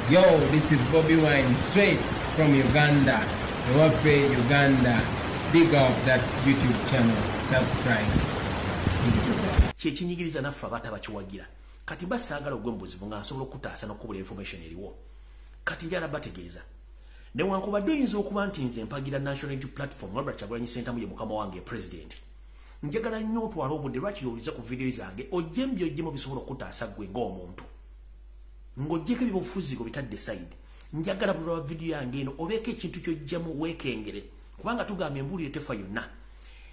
Yo, this is Bobi Wine, straight from Uganda, Ewafe, Uganda. Big up that YouTube channel. Subscribe. Kyekinyigiriza naffe abaata bakiwagira. Kati mba saagala ogwe mu buzibu nga nsobola okutaasa n'okubula information eriwo. Kati njala bategeeza. Newankubadde oyinza okuba nti nze mpagira National Unity Platform, Robert Kyagulanyi Ssentamu ye mukama wange president. Njagala nnyo otwale obudde lwaki owuliza ku vidiyo zange, ojje mbyojjemu bisobola okutaasa ggwe ng'omuntu. Ng'ojjeko ebyobufuzi bitadde side. Njagala buli lwa vidiyo yange eno obeeko ekintu ky'ojjamu weekengere, kubanga tugambye embuulire tefa yonna.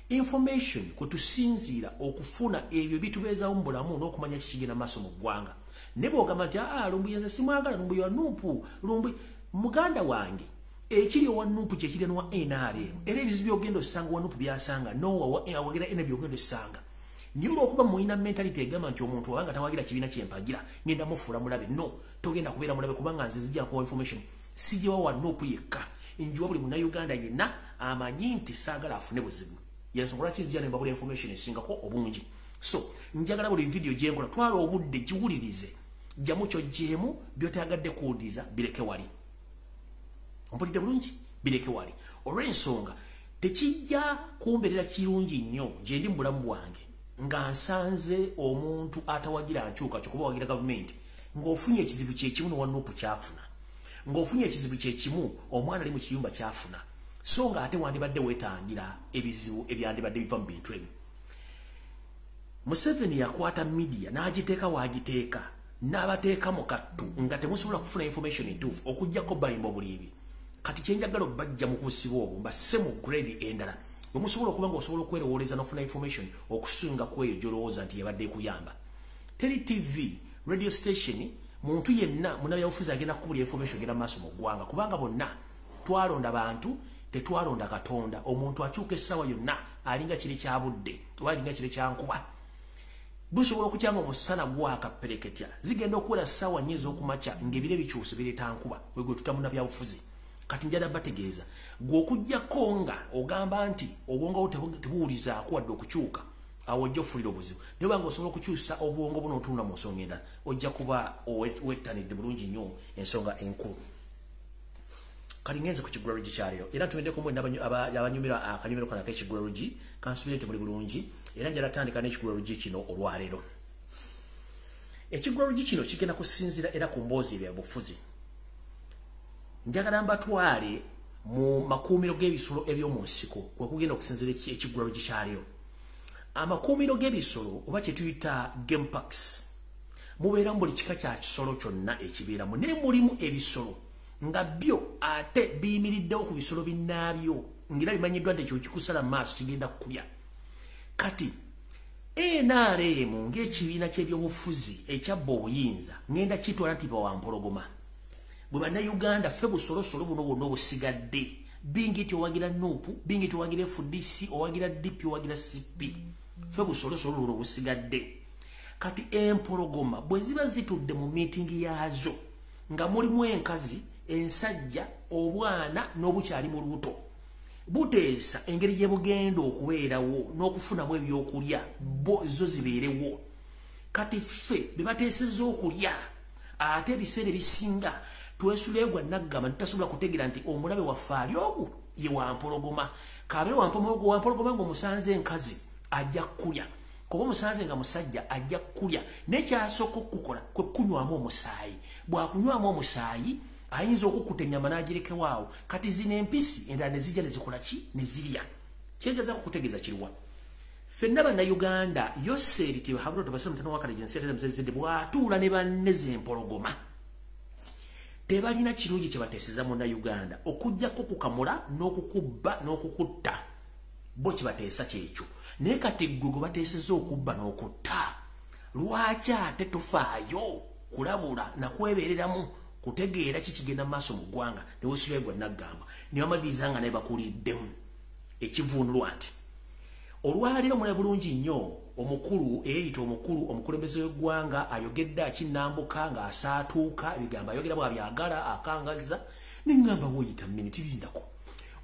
Information kwe tusinziira okufuna ebyo bitubeezaawo mu bulamu n'okumanya kikigenda maaso mu ggwanga. Ne bw'ogamba nti Lumbuye nze simwagala, Lumbuye wa NUP, Lumbuye muganda wange, ekiri owa NUP kye kiri n'owa NRM. Era ebizibu by'ogenda osanga owa NUP by'asanga, n'owa awagira NRM by'ogenda osanga. Naye olw'okuba mulina mentality egamba nti omuntu obanga tawagira kibiina kye mpagira ngenda mufuula mulabe, no, togenda kubeera mulabe kubanga nze nzija nkuwa information. Sigiwa wa NUP yekka, njiwa buli munnayuganda yenna amanyi nti saagala afune buzibu. Yensonga lwaki nzija ne mbabula information esingako obungi. So njagala buli video gye nkola twala obudde giwulirize, jjamu ky'oggyeemu, by'otayagadde kuwuliriza bireke wali. Ompulidde bulungi? Bireke wali. Olw'ensonga tekijja kumbeerera kirungi nnyo gye ndi mu bulamu bwange nga nsanze omuntu atawagira nkyuka ky'okuba wagira gavumenti, ng'ofunye ekizibu kye kimu n'owa NUP ky'afuna, ng'ofunye ekizibu kye kimu omwana ali mu kiyumba ky'afuna, so ng'ate wandibadde weetangira ebizibu ebyandibadde biva mu bintu ebyo. Museveni yakwata media n'agiteeka waagiteeka, n'abateeka mu kattu nga temusobola kufuna information entuufu okuggyako balimba obulimbi. Kati kye njagala obbajja mu busibe obwo mbasse mu grade endala bwe musobola okuba ng'osobola okwerowooleza n'ofuna information okusinga ku eyo gy'olowooza nti yabadde ekuyamba. Teri TV, radio station, muntu yenna munnabyabufuzi agenda kukubulira information egenda maaso mu ggwanga, kubanga bonna twalonda bantu, tetwalonda Katonda. Omuntu akyuka essaawa yonna, alinga kiri kya budde oba alinga kiri kya nkuba. Busobola okutyanga omusana gwaka pereketya, zigenda okuwera ssaawa 4 ez'okumakya ng'ebire bikyuse bireeta nkuba. Wegwe tuta munnabyabufuzi. Kati njala bategeeza gwe okuggyako nga ogamba nti obwongo bwo tebuwulizaako wadde okukyuka, awo ojja ofulira obuzibu. Naye obanga osobola okukyusa obwongo buno otunula mu nsonga endala, ojja kuba wettanidde bulungi nnyo ensonga enkulu. Kati ngenze ku kigulalogi kyaleero, era ntumiddeko mwenna abanyumira akanyumiro kano ak'ekigulalogi, kansubire nti muli bulungi. Era njala tandika n'ekigulalogi kino olwaleero. Ekigulalogi kino kigenda kusinziira era ku mboozi ebyabufuzi. Njagala mbatwale mu makuumiro g'ebisolo eby'omu nsiko kwe kugenda okusinziira ekigulalogi kyaleero. Amakuumiro g'ebisolo oba kye tuyita game parks mubeeramu buli kika kya kisolo kyonna ekibeeramu, naye mulimu ebisolo nga byo ate biyimiriddewo ku bisolo binnaabyo, ng'era bimanyiddwa nti ekyo kikusala mu maaso kigenda kukulya. Kati NRM ng'ekibiina ky'ebyobufuzi ekyabba obuyinza ngenda kitwala nti bawampologoma. Bwe bannayuganda ffe busolosolo buno bwonna obusigadde, bingi ti owagira NUP, bingi ti owagira FDC, owagira DP, owagira CP, ffe busolosolo buno obusigadde. Kati empologoma bwe ziba zitudde mu miitingi yaazo nga mulimu enkazi, ensajja, obwana n'obukyali mu lubuto, buteesa engeri gye bugenda okubeerawo n'okufunamu ebyokulya bo zo zibeerewo. Kati ffe be bateesezza okulya, ate ebiseera ebisinga twesuleegwa naggamba ntitasobola kutegeera nti omulabe waffe ali ogu ye wampologoma. Kabe wampologoma ng'omusanze enkazi ajja kukulya, kuba omusanze nga musajja ajja kukulya. N'ekyasooka okukukola kwe kunywamu omusaayi. Bw'akunywamu omusaayi ayinza okukkuta ennyama n'agirekewaawo. Kati zino empisi endala ne zijja ne zikola ki? Ne zirya. Kyengezaako kutegeeza kiruwa? Ffenna bannayuganda, Yoseri Tibuhaburwa Tobasira mutano wa Kalegensi Mzezede bw'atuula ne banne z'empologoma, tebalina kirungi kye bateeseza munnayuganda okuggyako kukamula n'okukubba n'okukutta. Bo kye bateesa kyekyo. Naye kati ggwe gwe bateesezza okubba n'okutta, lwaki ate tofaayo kulabula na kwebeereramu kutegeera ki kigenda maaso mu ggwanga? Ne weesuleegwa naggamba ne bamaliriza nga naye bakuliddemu ekivuunulwa nti olwaleero mulabe bulungi nnyo omukulu eyeyita omukulu omukulembeze w'eggwanga ayogedde akinnambuka ng'asaatuuka ebigambo ayogera bw'abyagala akangazza. Neŋŋamba woyita miniti lindako,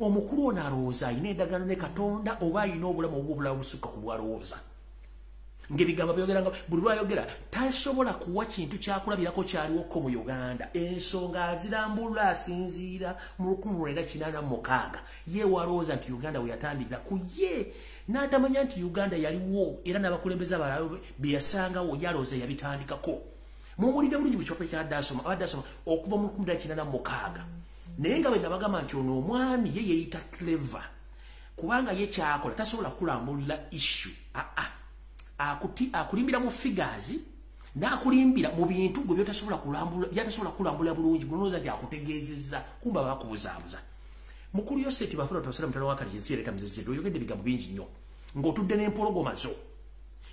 omukulu ono alowooza alina endagaano ne Katonda oba alina obulamu obwobulamu busukka ku bwalowooza? Ng'ebigambo byogera nga buli lwayogera tasobola kuwa kintu kyakulabirako kyaliwoko mu Uganda. Ensonga azirambulula asinziira mu 1986. Ye walowooza nti Uganda we yatandikira ku ye, n'atamanya nti Uganda yaliwo era n'abakulembeze abalala bye yasangawo yalowooza yabitandikako. Muwulidde bulungi buli kyapa kyadde asoma, abadde asoma okuva mu 1986. Naye nga bwe nabagamba nti ono omwami ye yeeyita clever, kubanga ye kyakola tasobola kulambulula issue. Akulimbira mu figures n'akulimbira mu bintu gwe by'otasobola kulambulula, by'atasobola kulambulula bulungi, gw'olowooza nti akutegeezezza, kumba bakubuzaabuza. Mukulu Yoseti Bafuna Tosera mutala wa Kale ensi ereeta muzizidde, oyogedde ebigambo bingi nnyo ng'otudde n'empologoma zo.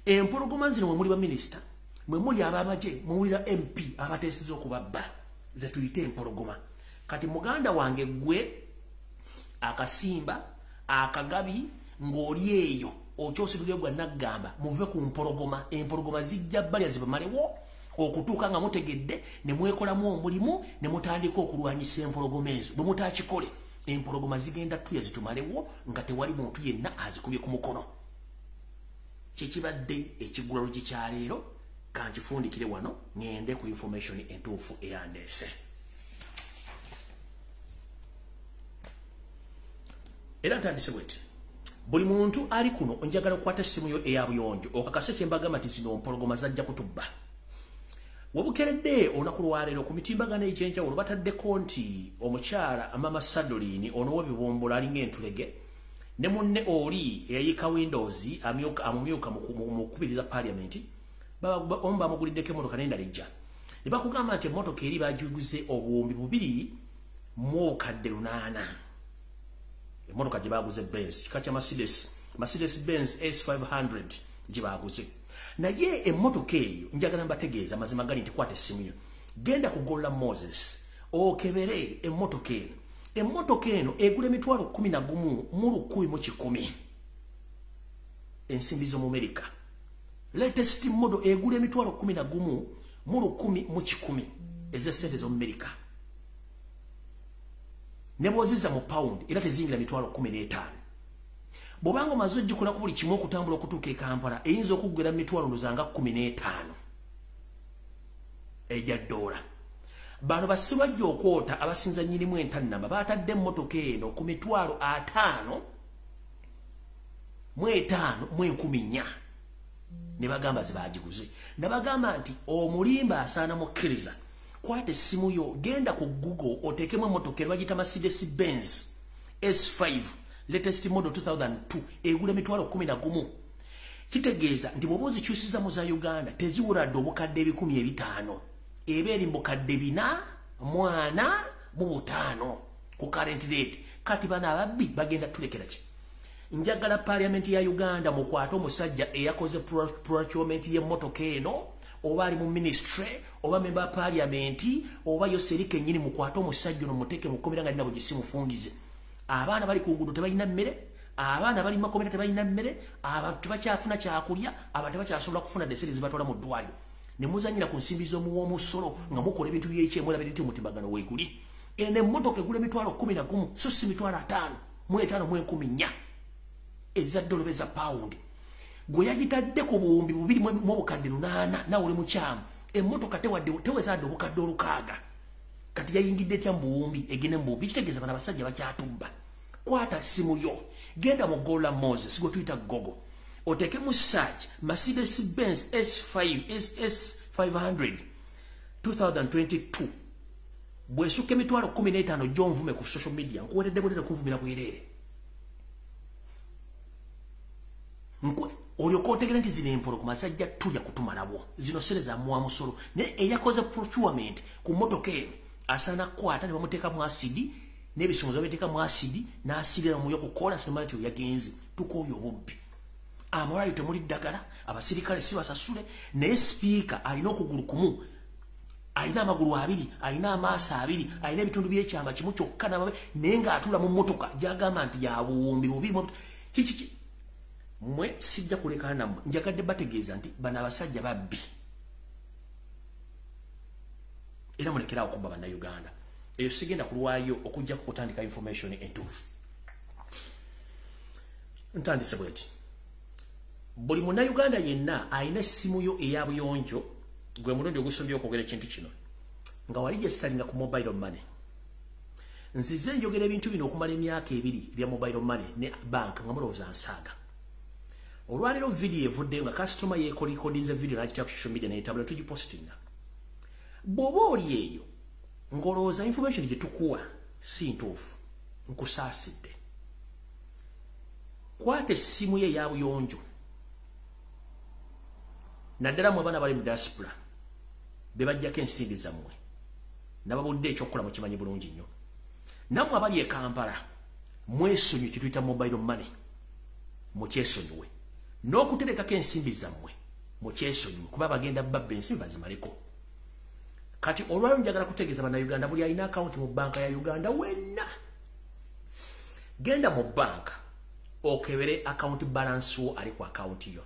Empologoma zino mwe muli baminisita, mwe muli ab'amagye, mwe muli ba MP abateeseza okubabba, ze tuyite empologoma. Kati muganda wange gwe akasimba akagabi ng'oli eyo okyosidulye gwa naggamba muve ku mpologoma. Empologoma zijja balya zibamalewo okutuuka nga mutegedde ne mwekolamu omulimu ne mutandika okulwanyisa empologoma ezo. Bwe mutakikole empologoma zigenda tuya zitumalewo nga tewali muntu yenna azikubye ku mukono. Kyekibadde ekigulalogi kya leero, kankifundikire wano ŋŋende ku information entuufu eyandeese. Era ntandise bweti. Buli muntu ali kuno njagala okukwata essimu yo eya buyonjo okakase kye mbagamba nti zino mpologoma zajja kutubba. Webukeredde olunaku lwaleero ku mitimbagano egy'enjawulo bataddeko nti omukyala Mama Sadolini ono w'ebibumbula alinga entulege ne munne oli eyayiika Windows amumyuka mu kukubiriza paliamenti omu bamuguliddeko emmotoka n'endala ejja. Ne bakugamba nti emmotoka eri bagiguze 2,800. Emmotoka gye baguze Benz, kika kya Mercedes Benz S500 gye baguze. Naye emmotoka eyo njagala mbategeeza amazima gali nti kwata essimu yo, genda ku Gola Moses okebere emmotoka eno. Emmotoka eno egula 11,100 ensimbi z'omu Amerika. Latest model egula 11,100 ez'essente z'omu Amerika. Ne bw'ozizza mu pound era tezingira 15,000. Bw'obanga omaze ogikolako buli kimu okutambula okutuuka e Kampala eyinza okuggwera mu mitwalo ndowooza nga 15 egya ddoola. Bano basirwajja okwota abasinza nnyinimu entannama baatadde emmotoka eno ku 55,400 ne bagamba ze baagiguze. Ne bagamba nti omulimba asaana mukkiriza. Kwata essimu yo, genda ku Google oteekemu emmotoka eno bagiyita Mercedes Benz S5 latest model 2002 egula 11,000. Kitegeeza nti bw'oba ozikyusiza mu za Uganda teziwula dde obukadde 500,000, eba eri mu bukadde 445 ku current rate. Kati bano ababbi bagenda tulekera ki? Njagala paliamenti ya Uganda mukwate omusajja eyakoze procurement y'emmotoka eno, oba ali mu ministry oba member wa parliament oba yoseri kennyini, mukwate omusajja ono muteeke mu kkomera nga alina bwe. Abaana bali ku nguudo tebalina mmere, abaana bali mu makomera tebalina mmere, abantu tebakyafuna kyakulya, abantu tebakyasobola kufuna deseri zibatwala mu ddwaliro. Ne muzannyira ku nsimbi z'omuw'omusolo nga mukola ebintu by'ekyemulabire nti omutimbagano weeguli. Eno emmotoka egula 11,000 so si 55,400 eza ddoola oba eza pawundi. Gwe yagitadde ku 2,800 naawe oli mukyamu. Emmotoka teweza dde obukadde 600. Kati yayingidde etya mu buwumbi egende mu buwumbi? Kitegeeza bano abasajja bakyatubba. Kwata ssimu yo, genda mu Gola Moses gwe tuyita Gogo, oteekemu search Mercedes Benz S5 SS500 2022. Bw'esukka 15,000 gy'onvume ku social media, nkuweredde bwerere kunvumira bwereere. Olyoka otegere nti zino empologoma zajja tulya kutumalabwo. Zino ssente za muwa musolo. Naye eyakoze procurement ku mmotoka eno asaana kukwata ne bamuteekamu asidi n'ebisumuzo bateekamu asidi n'asirira mu kukola sinema nti yagenze. Tukooye obubbi. Amalwaliro temuli ddagala, abasirikale si basasule, naye sipiika alina okugulu kumu, alina amagulu abiri, alina amaaso abiri, alina ebitundu by'ekyama kimu kyokka n'amabe, naye ng'atuula mu mmotoka gy'agamba nti ya 2,000. Kiki mmwe sijja kulekana nammwe, njagadde bategeeza nti bano abasajja babbi era mulekeraawo okubba Bannayuganda. Eyo sigenda kulwayo okujja kutandika information entuufu. Ntandise bweti. Buli munnayuganda yenna alina essimu yo eya buyonjo, gwe mulundi ogusombye okwogera ekintu kino, nga wali registeringa ku mobile money. Nzize njogera ebintu bino okumala emyaka 2 ebya mobile money ne bank nga mulowooza nsaaga. Olwaleero video evuddeyo nga kasitoma yeekolicodinze video n'agiteeka ku social media n'etabula tugipostinga. Bw'oba oli eyo ng'olowooza information gye tukuwa si ntuufu, nkusaasidde. Kwata essimu ye eya buyonjo, naddala mmwe abaana bali mu diaspora be bajjako ensimbi zammwe, nababudde ekyokukola mukimanyi bulungi nnyo. Nammwe abali e Kampala mwesonyiwe kye tuyita mobile money, mukyesonyiwe. N'okuterekako ensimbi zammwe mukyesonyiwe, kuba bagenda babba ensimbi bazimaleko. Kati olwaleero njagala kutegeeza bannayuganda buli alina akawunti mu bbanka ya Uganda wenna, genda mu bbanka okebere akawunti balance wo ali ku akawunti yo.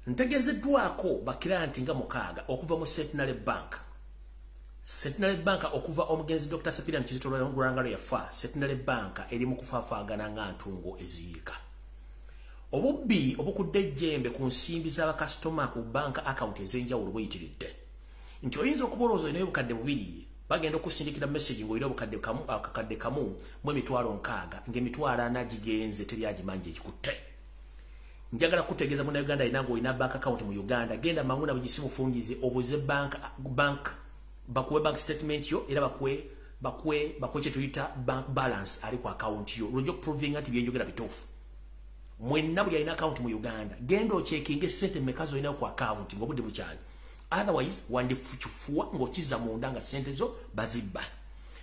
Ntegeezeddwako bakiranti nga 6 okuva mu Centenary Bank. Centenary Bank okuva omugenzi Dr. Cyprian Kizito Lwanga yafa, Centenary Bank eri mu kufaafaagana nga ntungo eziyiika. Obubbi obukudde ejjembe ku nsimbi z'abakasitoma ku banka akawunti ez'enjawulo buyitiridde. Nti oyinza okuba olowooza olinayo obukadde 2, bagenda okusindikira message ng'olina obukadde kamu, akakadde kamu mu 60,000, ng'emitwalo 40 gigenze teri agimanja ekikutte. Njagala kutegeeza munnayuganda yenna ng'olina bank account mu Uganda, genda mangu na bugisi bufungize, obuze bank bakuwe bank statement yo, era bakuwe kye tuyita bank balance ali ku account yo, lwojja okuprovinga nti byenjogera bituufu. Mwenna buli alina account mu Uganda, genda ochekinge ssente mmeka z'olina ku account ng'obudde bukyali. Otherwise wandifukifuwa ng'okiza munda nga ssente zo bazibba.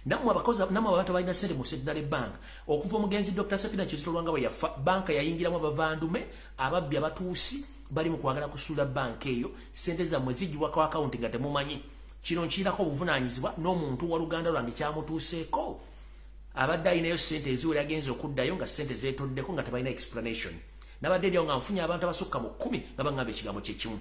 Nammwe abantu abalina ssente mu Centenary Bank, okuva omugenzi Dr. Cyprian Kizito Lwanga bwe yafa, banka yayingiramu abavandume, ababbi, abatuusi, bali mu kwagala kusuula banka eyo. Ssente zammwe zijjibwako akawunti nga temumanyi. Kino nkirako obuvunaanyizibwa n'omuntu wa Luganda lwange kyamutuuseeko. Abadde alinayo ssente eziwera agenze okuddayo nga ssente zeetoddeko nga tebalina explanation. Nabadde ndyawo nga nfunye abantu abasukka mu 10 nga baŋŋamba ekigambo kye kimu.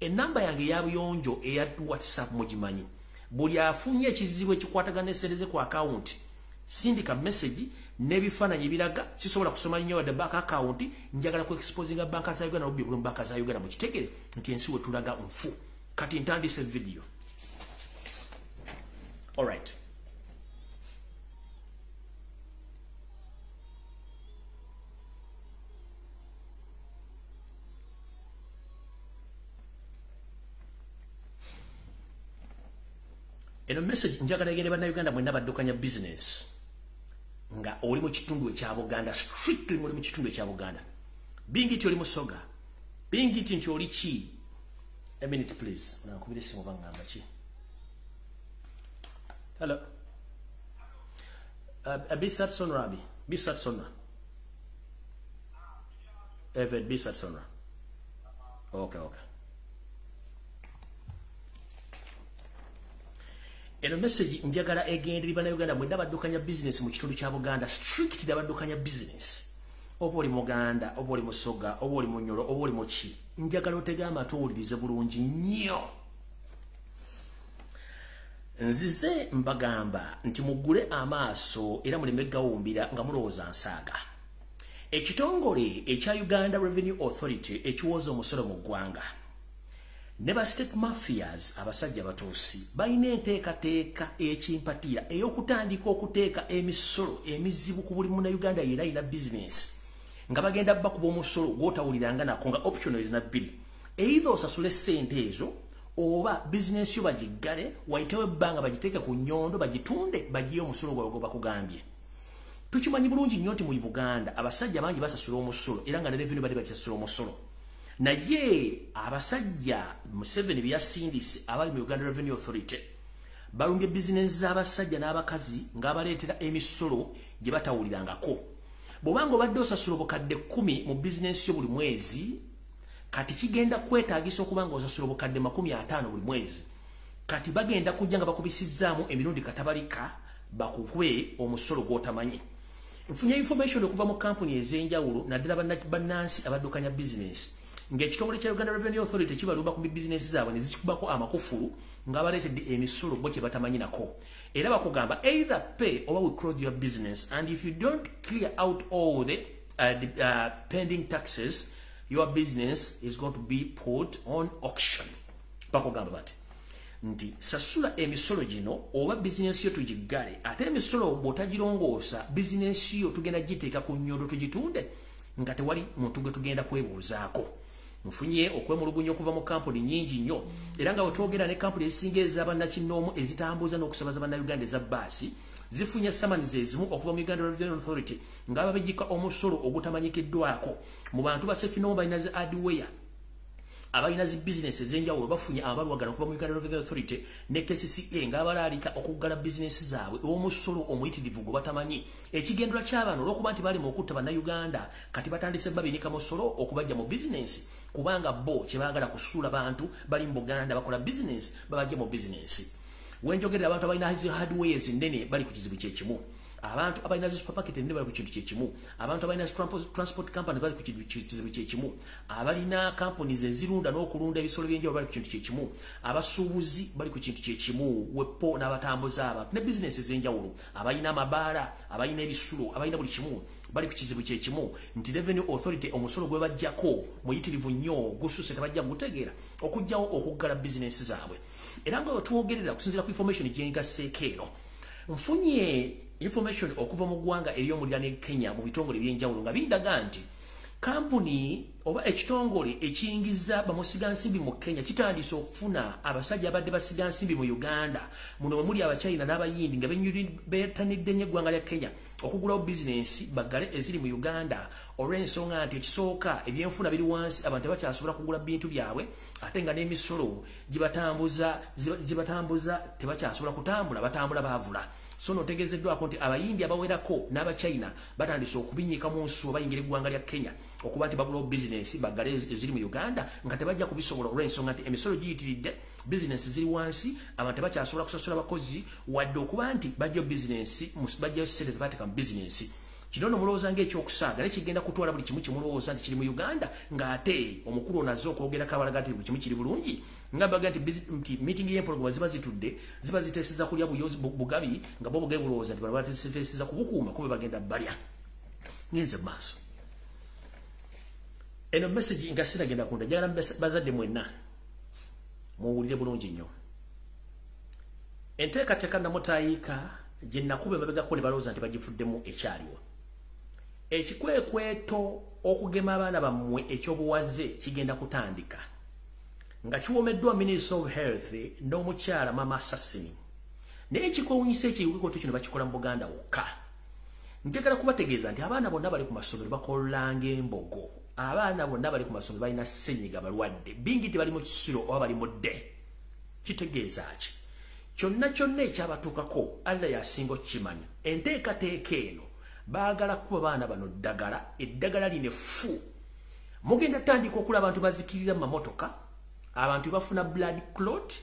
Ennamba yange eya buyonjo eya WhatsApp mugimanyi. Buli afunye ekizibu ekikwatagana n'essente ze ku akawunti, sindika message n'ebifaananyi biraga sisobola kusoma nnyo wadde bank account, njagala ku exposinga banka za Uganda n'obubbi buli mu banka za Uganda, mukitegere nti ensi we tulaga nfu. Kati ntandise video. Alright. Eno message njagala egende bannayuganda mwenna baddukanya business nga oli mu kitundu ekya Buganda, strictly oli mu kitundu ekya Buganda. Bingi nti oli Musoga, bingi nti oli ki. A minute please. Nankubira essimu baŋŋamba ki? Hello. Bisat Sonra, Bisat Sonra. Evan Bisat Sonra. Okay, okay. Eno message njagala egende eri bannayuganda mwenna baddukanya business mu kitundu kya Buganda, strictly abaddukanya business. Oba oli Muganda, oba oli Musoga, oba oli Munyoro, oba oli Muki. Njagala otege amatu owulirize bulungi nnyo. Nzize mbagamba nti muggule amaaso era muleme gawumbira nga mulowooza nsaaga. Ekitongole ekya Uganda Revenue Authority ekiwooza omusolo mu ggwanga ne ba state mafias abasajja batuusi balina enteekateeka ekimpatiira ey'okutandika okuteeka emisolo emizibu ku buli munnayuganda yenna alina bizinensi, nga bagenda bakuba omusolo gw'otawuliranga nako nga option ezina 2. Either osasule ssente ezo oba bizinensi yo bagiggale, wayitewo ebbanga bagiteeke ku nnyondo bagitunde bagiye omusolo gwabwe gwe bakugambye. Tukimanyi bulungi nnyo nti mu Buganda abasajja bangi basasula omusolo era nga ne revenue bali bakisasula omusolo. Naye abasajja Museveni bye yasindise abali mu Uganda Revenue Authority balumbye bizinensi z'abasajja n'abakazi ng'abaleetera emisolo gye batawulirangako. Bw'obanga obadde osasula obukadde 10 mu bizinensi yo buli mwezi, kati kigenda kwetaagisa okuba nga osasula obukadde 50 buli mwezi. Kati bagenda kujja nga bakubisizzaamu emirundi katabalika bakukwe omusolo gw'otamanyi. Nfunye information okuva mu kampuni ez'enjawulo naddala bannansi abaddukanya bizinensi ng'ekitongole kya Uganda Revenue Authority kibalumba ku bizinensi zaabwe ne zikikubako amakufulu ng'abaleetedde emisolo bo kye batamanyi nako. Era bakugamba either pay or we close your business, and if you don't clear out all the pending taxes, Your business is going to be put on auction. Bakugamba bati nti sasula emisolo gino oba bizinensi yo tugiggale, ate emisolo bw'otagirongoosa bizinensi yo tugenda giteeka ku nnyondo tugitunde nga tewali muntu gwe tugenda kwebuuzaako. Nfunye okwemulugunya okuva mu kampuni nnyingi nnyo, era nga bwe ne kampuni ezisinga ez'abannakinnoomu ezitambuza n'okusabaza bannayuganda eza bbaasi zifunye summons ezimu okuva mu Uganda Revenue Authority nga babijjika omusolo ogutamanyikiddwako. Mu bantu basekinoomu balina zi hardware, abalina zi business ez'enjawulo bafunye amabaluwa okuva mu Uganda Revenue Authority ne KCCA ng'abalaalika okuggala bizinesi zaabwe omusolo omuyitirivu gwe batamanyi. Ekigendera ky'abano olw'okuba nti bali mu okutta bannayuganda, kati batandise babinika musolo okubajja mu bizinesi, kubanga bo kye baagala kusuula bantu bali mu Buganda bakola bizinesi babajje mu bizinesi. Wenjogerera abantu abalina zi hardwares ennene bali ku kizibu kyekimu, abantu abalina zi supermarket ennene bali ku kintu kyekimu, abantu abalina transport company bali ku kizibu kyekimu, abalina companies ezirunda n'okulunda ebisolo by'enjawulo bali ku kintu kyekimu, abasuubuzi bali ku kintu kyekimu, wepo n'abatambuza abantu ne bizinesi ez'enjawulo, abalina amabaala, abalina ebisulo, abalina buli kimu bali ku kizibu kyekimu nti Revenue Authority omusolo gwe bajjako muyitirivu nnyo gususe, tebajja gutegeera okuggyawo okuggala bizinesi zaabwe. Era nga wetwogerera okusinziira ku information gye ngasseeko eno, nfunye information okuva mu ggwanga ery'omuliraano e Kenya mu bitongole eby'enjawulo nga bindaga nti kampuni oba ekitongole ekiyingiza bamusigansimbi mu Kenya kitandise okufuna abasajja abadde basigansimbi mu Uganda. Muno mwe muli Abachina n'Abayindi nga beetanidde nnyo eggwanga lya Kenya okugulawo bizinensi baggale eziri mu Uganda, olw'ensonga nti ekisooka ebyenfuna biri wansi, abantu tebakyasobola kugula bintu byabwe, ate nga n'emisolo gibatambuza tebakyasobola kutambula, batambula baavula. So notegeezeddwako nti Abayindi abawerako n'Abachina batandise okubinyika mu nsi bayingira eggwanga lya Kenya okuba nti bagulawo bizinensi baggale eziri mu Uganda nga tebajja kubisobola olw'ensonga nti emisolo giyitiridde, bizinensi ziri wansi, abantu tebakyasobola kusasula bakozi wadde okuba nti bajjayo bizinensi, bajjayo ssente ze baateeka mu bizinensi. Kino nno mulowooza ng'ekyokusaaga, naye kigenda kutwala buli kimu kye mulowooza nti kiri mu Uganda, ng'ate omukulu ono azze okwogerako abalaga nti buli kimu kiri bulungi, nga baga nti meeting y'empologoma ziba zitudde, ziba ziteeseza kulya bugabi, nga bo bugabi bulowooza nti bano bateeseza kubukuuma kumbe bagenda balya. Ngenze mu maaso. Eno message nga sinagenda kunda, njagala bazadde mwenna muwulire bulungi nnyo. Enteekateeka namutaayiika gye nakuba emabegako ne balowooza nti bagivuddemu ekyaliwo. Ekikwekweto okugema abaana bammwe ekyobuwaze kigenda kutandika nga kiwomeddwa Minister of Health n'omukyala Mama Assassin. Naye ekikwewuunyisa ekikwekweto kino bakikola mu Buganda wokka. Njagala kubategeeza nti abaana bonna bali ku masomero bakolanga embogo. Abaana bonna bali ku masomero balina ssenyiga balwadde, bingi tebali mu kisulo oba bali mu dde. Kitegeeza ki? Kyonna kyonna ekyabatuukako Allah y'asinga okukimanya. Enteekateeka eno baagala kuba baana bano ddagala, eddagala lino effu. Mugenda tandika okulaba abantu bazikirira mu mamotoka, abantu bafuna blood clot,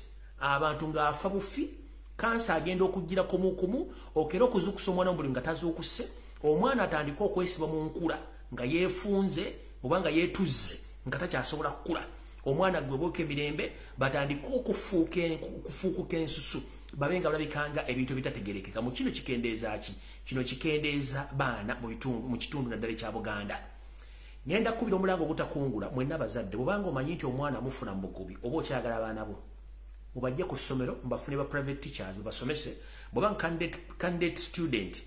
abantu ng'afa bufi, kansa agenda okugira kumukumu, okera okuzuukusa omwana buli nga tazuukuse, omwana atandika okwesiba mu nkula nga yeefunze oba nga yeetuzze nga takyasobola kukula. Omwana gwe bwoka emirembe batandika okufuukuka ensusu, babe nga balabikanga ebintu ebitategeerekeka. Mu kino kikendeeza ki? Kino kikendeeza baana mu kitundu naddala ekya Buganda. Ngenda kukubira omulango ogutakungula mwenna abazadde, bw'obanga omanyi nti omwana amufuna mu bugubi oba okyagala abaana bo, mubajje ku ssomero mbafune ba private teachers basomese. Bw'oba candidate student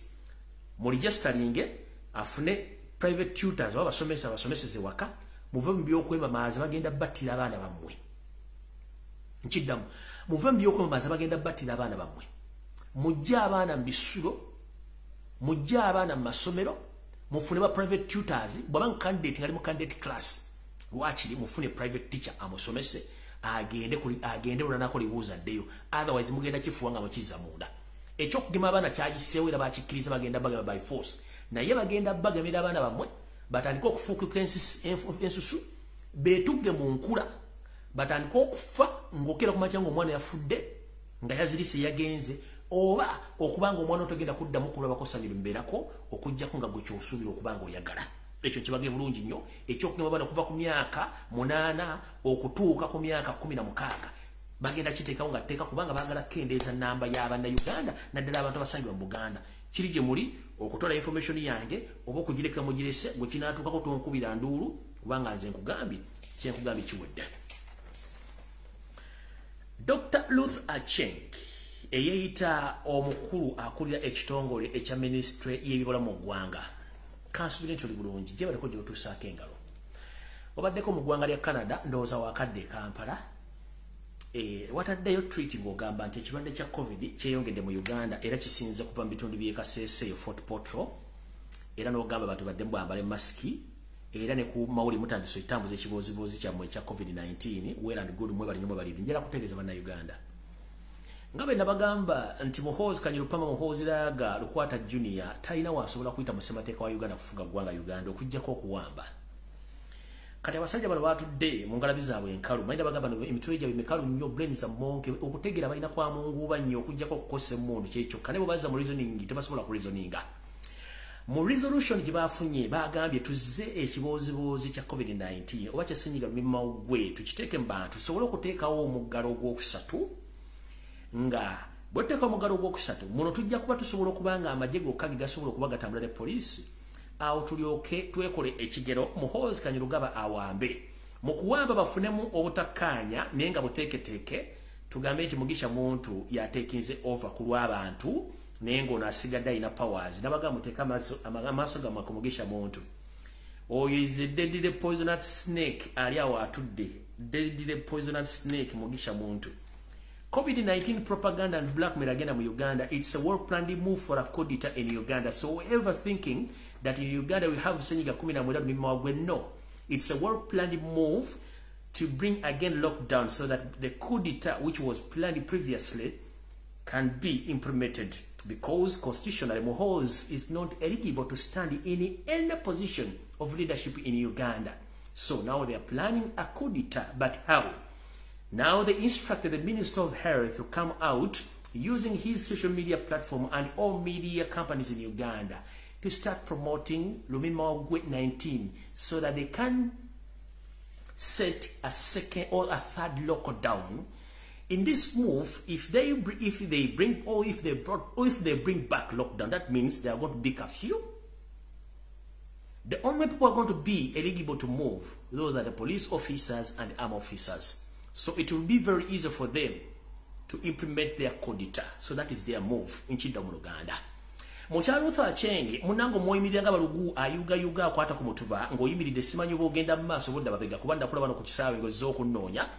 mu registeringe afune private tutors oba basomesa abasomeseze waka, muve mu by'okwemamaaza bagenda battira abaana bammwe. Nkiddamu, muve mu by'okwemamaaza bagenda battira abaana bammwe. Mujje abaana mu bisulo, mujje abaana mu masomero, mufune ba private tutors. Bw'aba candidate ngali mu candidate class, lwakiri mufune private teacher amusomese, agende lulanako libuuza addeyo, otherwise mugenda kifuwa nga mukizza munda. Ekyokugema abaana kyayiseewo era bakikkiriza, bagenda bagema by force, naye bagenda bagemera abaana bammwe batandike okufuukuka ensusu, beetugge mu nkula, batandike okufa ng'okera kumakya ng'omwana yafudde nga yazirise yagenze, oba okubanga omwana otogenda kuddamu kulabako ssanyu limbeerako okuggyako nga gwe ky'osuubira okuba nga oyagala. Ekyo nkibage bulungi nnyo. Ekyokugema abaana okuva ku myaka 8 okutuuka ku myaka 16 bagenda kiteekawo nga tteeka, kubanga baagala kukendeeza nnamba y'Abannayuganda naddala abantu abasangibwa mu Buganda. Kiri gye muli okutwala information yange oba okugireka mugirese, gwe kinaatuukako tonkubira nduulu. Kubanga nze nkugambye, kyenkugambye kiwedde. Dr. Ruth Aceng eyeyita omukulu akulira ekitongole ekya ministry y'ebibula mu ggwanga. Kansubire nti oli bulungi, gye baliko gy'otuusaako engalo. Obaddeko mu ggwanga lya Canada, ndowooza wakadde e Kampala. Wataddeyo tweet ng'ogamba nti ekirwadde kya COVID kyeyongedde mu Uganda era kisinze kuva mu bitundu by'e Kasese eyo Fort Portal, era n'ogamba abantu badde bambale masiki, era ne ku mawuli mutandise ekitambuza ekibooziboozi kyammwe ekya COVID-19. Well and good, mwebali nnyo mwebali. Njagala kutegeeza Bannayuganda nga bwe nabagamba nti Muhoozi Kanyirupama Muhoozi Laaga Lukwata Junior talina wasobola kuyita mu ssemateeka wa Uganda kufuga ggwanga Uganda okuggyako okuwamba. Kati abasajja bano batudde mu ngalabi zaabwe enkalu, manyi nabagamba no emitwe gyabwe mikalu nnyo, brain za monke, okutegeera balina kwa munguuba nnyo okuggyako okukosa emmundu kyekyokka, ne bwe bazza mu reasoning tebasobola ku reasoninga. Mu resolution gye bafunye bagambye tuzze ekibooziboozi kya COVID-19 oba kya ssenyiga mimawugwe tukiteeke mu bantu tusobole okuteekawo omuggalo ogwokusatu. Nga bwe tuteeka omuggalo ogwokusatu muno tujja kuba tusobola okuba nga amagye gokka ge gasobola okuba gatambula ne poliisi, awo tulyoke twekole ekigero Muhoozi Kanyirugaba awambe. Mu kuwamba bafunemu obutakkaanya naye nga buteeketeeke, tugambe nti Mugisha Muntu yateekinze over ku lw'abantu naye ng'ono asigadde alina powers. Nabagamba muteeke amaaso gammwe ku Mugisha Muntu. Oyo is a deadly poisonous snake ali awo atudde, deadly poisonous snake Mugisha Muntu. COVID-19 propaganda and blackmail agenda mu Uganda, it's a well-planned move for a coup d'etat in Uganda. So whoever thinking that in Uganda we have senyiga 19 mimawagwe, no. It's a well-planned move to bring again lockdown so that the coup d'etat which was planned previously can be implemented, because constitutionally Muhoozi is not eligible to stand in any position of leadership in Uganda. So now they are planning a coup d'etat, but how? Now they instructed the Minister of Health to come out using his social media platform and all media companies in Uganda to start promoting Lumimawugwe 19 so that they can set a second or a third lockdown. In this move, if they bring or if they brought or if they bring back lockdown, that means they are going to be curfew. The only people who are going to be eligible to move, those are the police officers and armed officers. So it will be very easy for them to implement their coup d'etat. So that is their move in Chinda mu Uganda. Mukyala Ruth Aceng, munango mwoyimirira nga balugu ayugayuga akwata ku mutuba ng'oyimiridde simanyi oba ogenda mu maaso bodda babega kuba ndakulaba no ku kisaawe ng'ozze okunnoonya.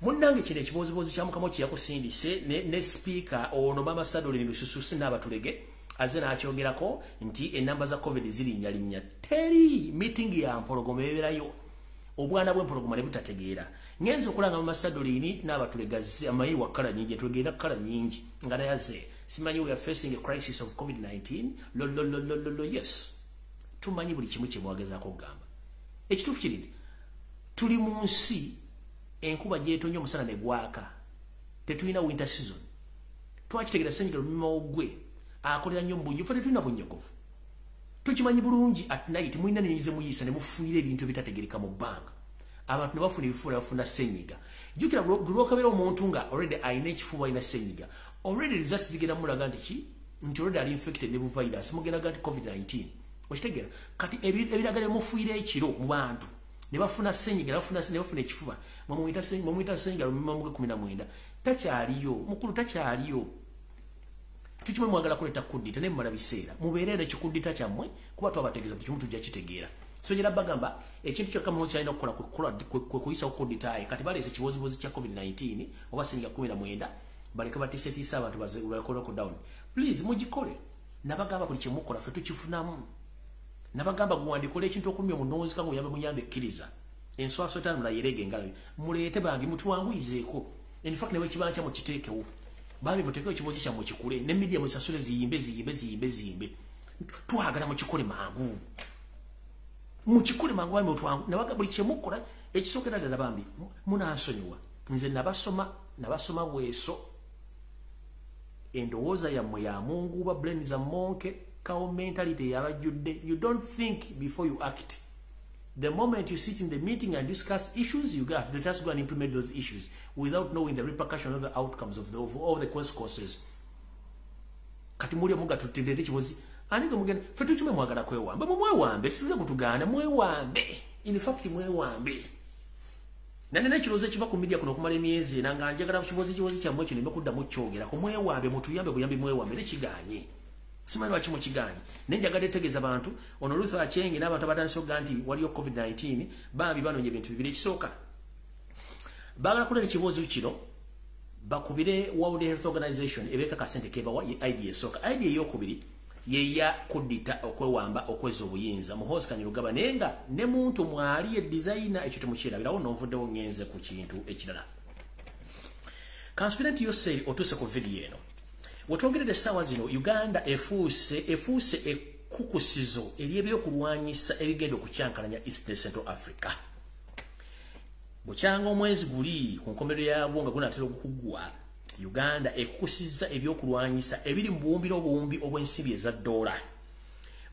Munnange kino ekibooziboozi kya Mukama kye yakusindise ne speaker ono Mama Sadolin Lususu n'abatulege azze n'akyogerako nti ennamba za COVID zirinnya. Teri meeting ya mpologoma ebeerayo. Obwana bw'empologoma ne butategeera. Ngenze okulanga Mama Sadolin n'abatulege amanyi wa kkala nnyingi, tugenda kkala nnyingi nga naye azze. Simanyi we are facing a crisis of COVID-19. Lo lo lo lo lo lo, yes. Tumanyi buli kimu kye mwagezaako okugamba. Ekituufu kiri nti tuli mu nsi enkuba gy'etonnya omusana ne gwaka. Tetulina winter season. Twakitegeera ssenyiga lumimawugwe akolera nnyo mu bunyogovu, ffe tetulina bunyogovu. Tukimanyi bulungi at night mulina nnyonyi ze muyisa ne mufuuyira ebintu ebitategeereka mu bbanga. Abantu ne bafuna ebifuba ne bafuna ssenyiga. Jjukira buli lw'okebera omuntu nga already alina ekifuba alina ssenyiga, already results zigenda mulaga nti ki? Nti already ali infected ne bu virus, mugenda nti COVID-19. Okitegeera? Kati ebiragala bimufuuyira ekiro mu bantu ne bafuna ssenyiga, ne bafuna ekifuba, mumuyita ssenyiga lumimawugwe 19. Takyaliyo, mukulu takyaliyo. Tukimanyi mwagala kuleeta coup d'etat naye mumala biseera. Mubeere n'ekicoup d'etat kyammwe kuba twabategeeza buli kimu tujja kitegeera. So njagala bagamba ekintu kyokka Muhoozi ky'alina okukola kwe kuyisawo coup d'etat ye. Kati baleese ekibooziboozi kya COVID-19 oba ssenyiga 19, baleke batiisetiise abantu bakole lockdown. Please mugikole. Nabagamba buli kye mukola ffe tukifunamu. Nabagamba guwandikole ekintu okulumya omunoonzika ng'oyambe muyambe ekkiriza. Enswaso etaano mulayerege engalo. Muleete bangi mutuwanguyizeeko. In fact ne bwe kiba nkya mukiteekewo. Bambi muteekewo ekibozi kyammwe kikule ne media musasule ziyimbe ziyimbe ziyimbe ziyimbe. Twagala mukikole mangu. Mukikole mangu bambi mutwangu. Nabaga buli kye mukola ekisookera ddala bambi munansonyiwa. Nze nabasoma bweso. Endowooza yammwe ya munguba, brain za monke, cow mentality yabajjudde. You don't think before you act. The moment you sit in the meeting and discuss issues, you got to just go and implement those issues without knowing the repercussions of the outcomes of all the consequences. Kati muli omuga tutendere kibozi. Ani mugenda ffe tukimanyi mwagala kwewamba. Mwe mwewambe, situlina kutugaana, mwewambe. In fact mwewambe. Nane ekirowoozo ekiva ku media kuno okumala emyezi ena nga njagala kibozi kyammwe kino nneme kuddamu kyogerako. Mwewambe, mutuyambe buyambi, mwewambe ne kigaanye. Simanyi lwaki mukigaanye. Naye njagadde tegeeza bantu ono Luther Acheng n'abantu abatandise okugaa nti waliyo COVID-19 bambi banoonya ebintu bibiri. Ekisooka, baagala kuleeta ekibuuzo kino bakubire World Health Organization ebeeka kasente kebawa, ye idea esooka. Idea eyokubiri yeya kudita okwewamba okweza obuyinza Muhoozi Kainerugaba, naye nga ne muntu mwali ye designer, ekyo temukyerabirawo. N'onvuddewo ngenze ku kintu ekirala. Kansuubire nti Yoseri otuuse ku vidiyo eno. Wetwogerera essaawa zino, Uganda efuuse ekkukusizo ery'ebyokulwanyisa ebigenda okukyankalanya East ne Central Africa. Bukyanga omwezi guli ku nkomerero yaabwo nga gunaatera okuggwa, Uganda ekukusizza ebyokulwanyisa ebiri mu buwumbi n'obuwumbi obw'ensimbi eza ddoola.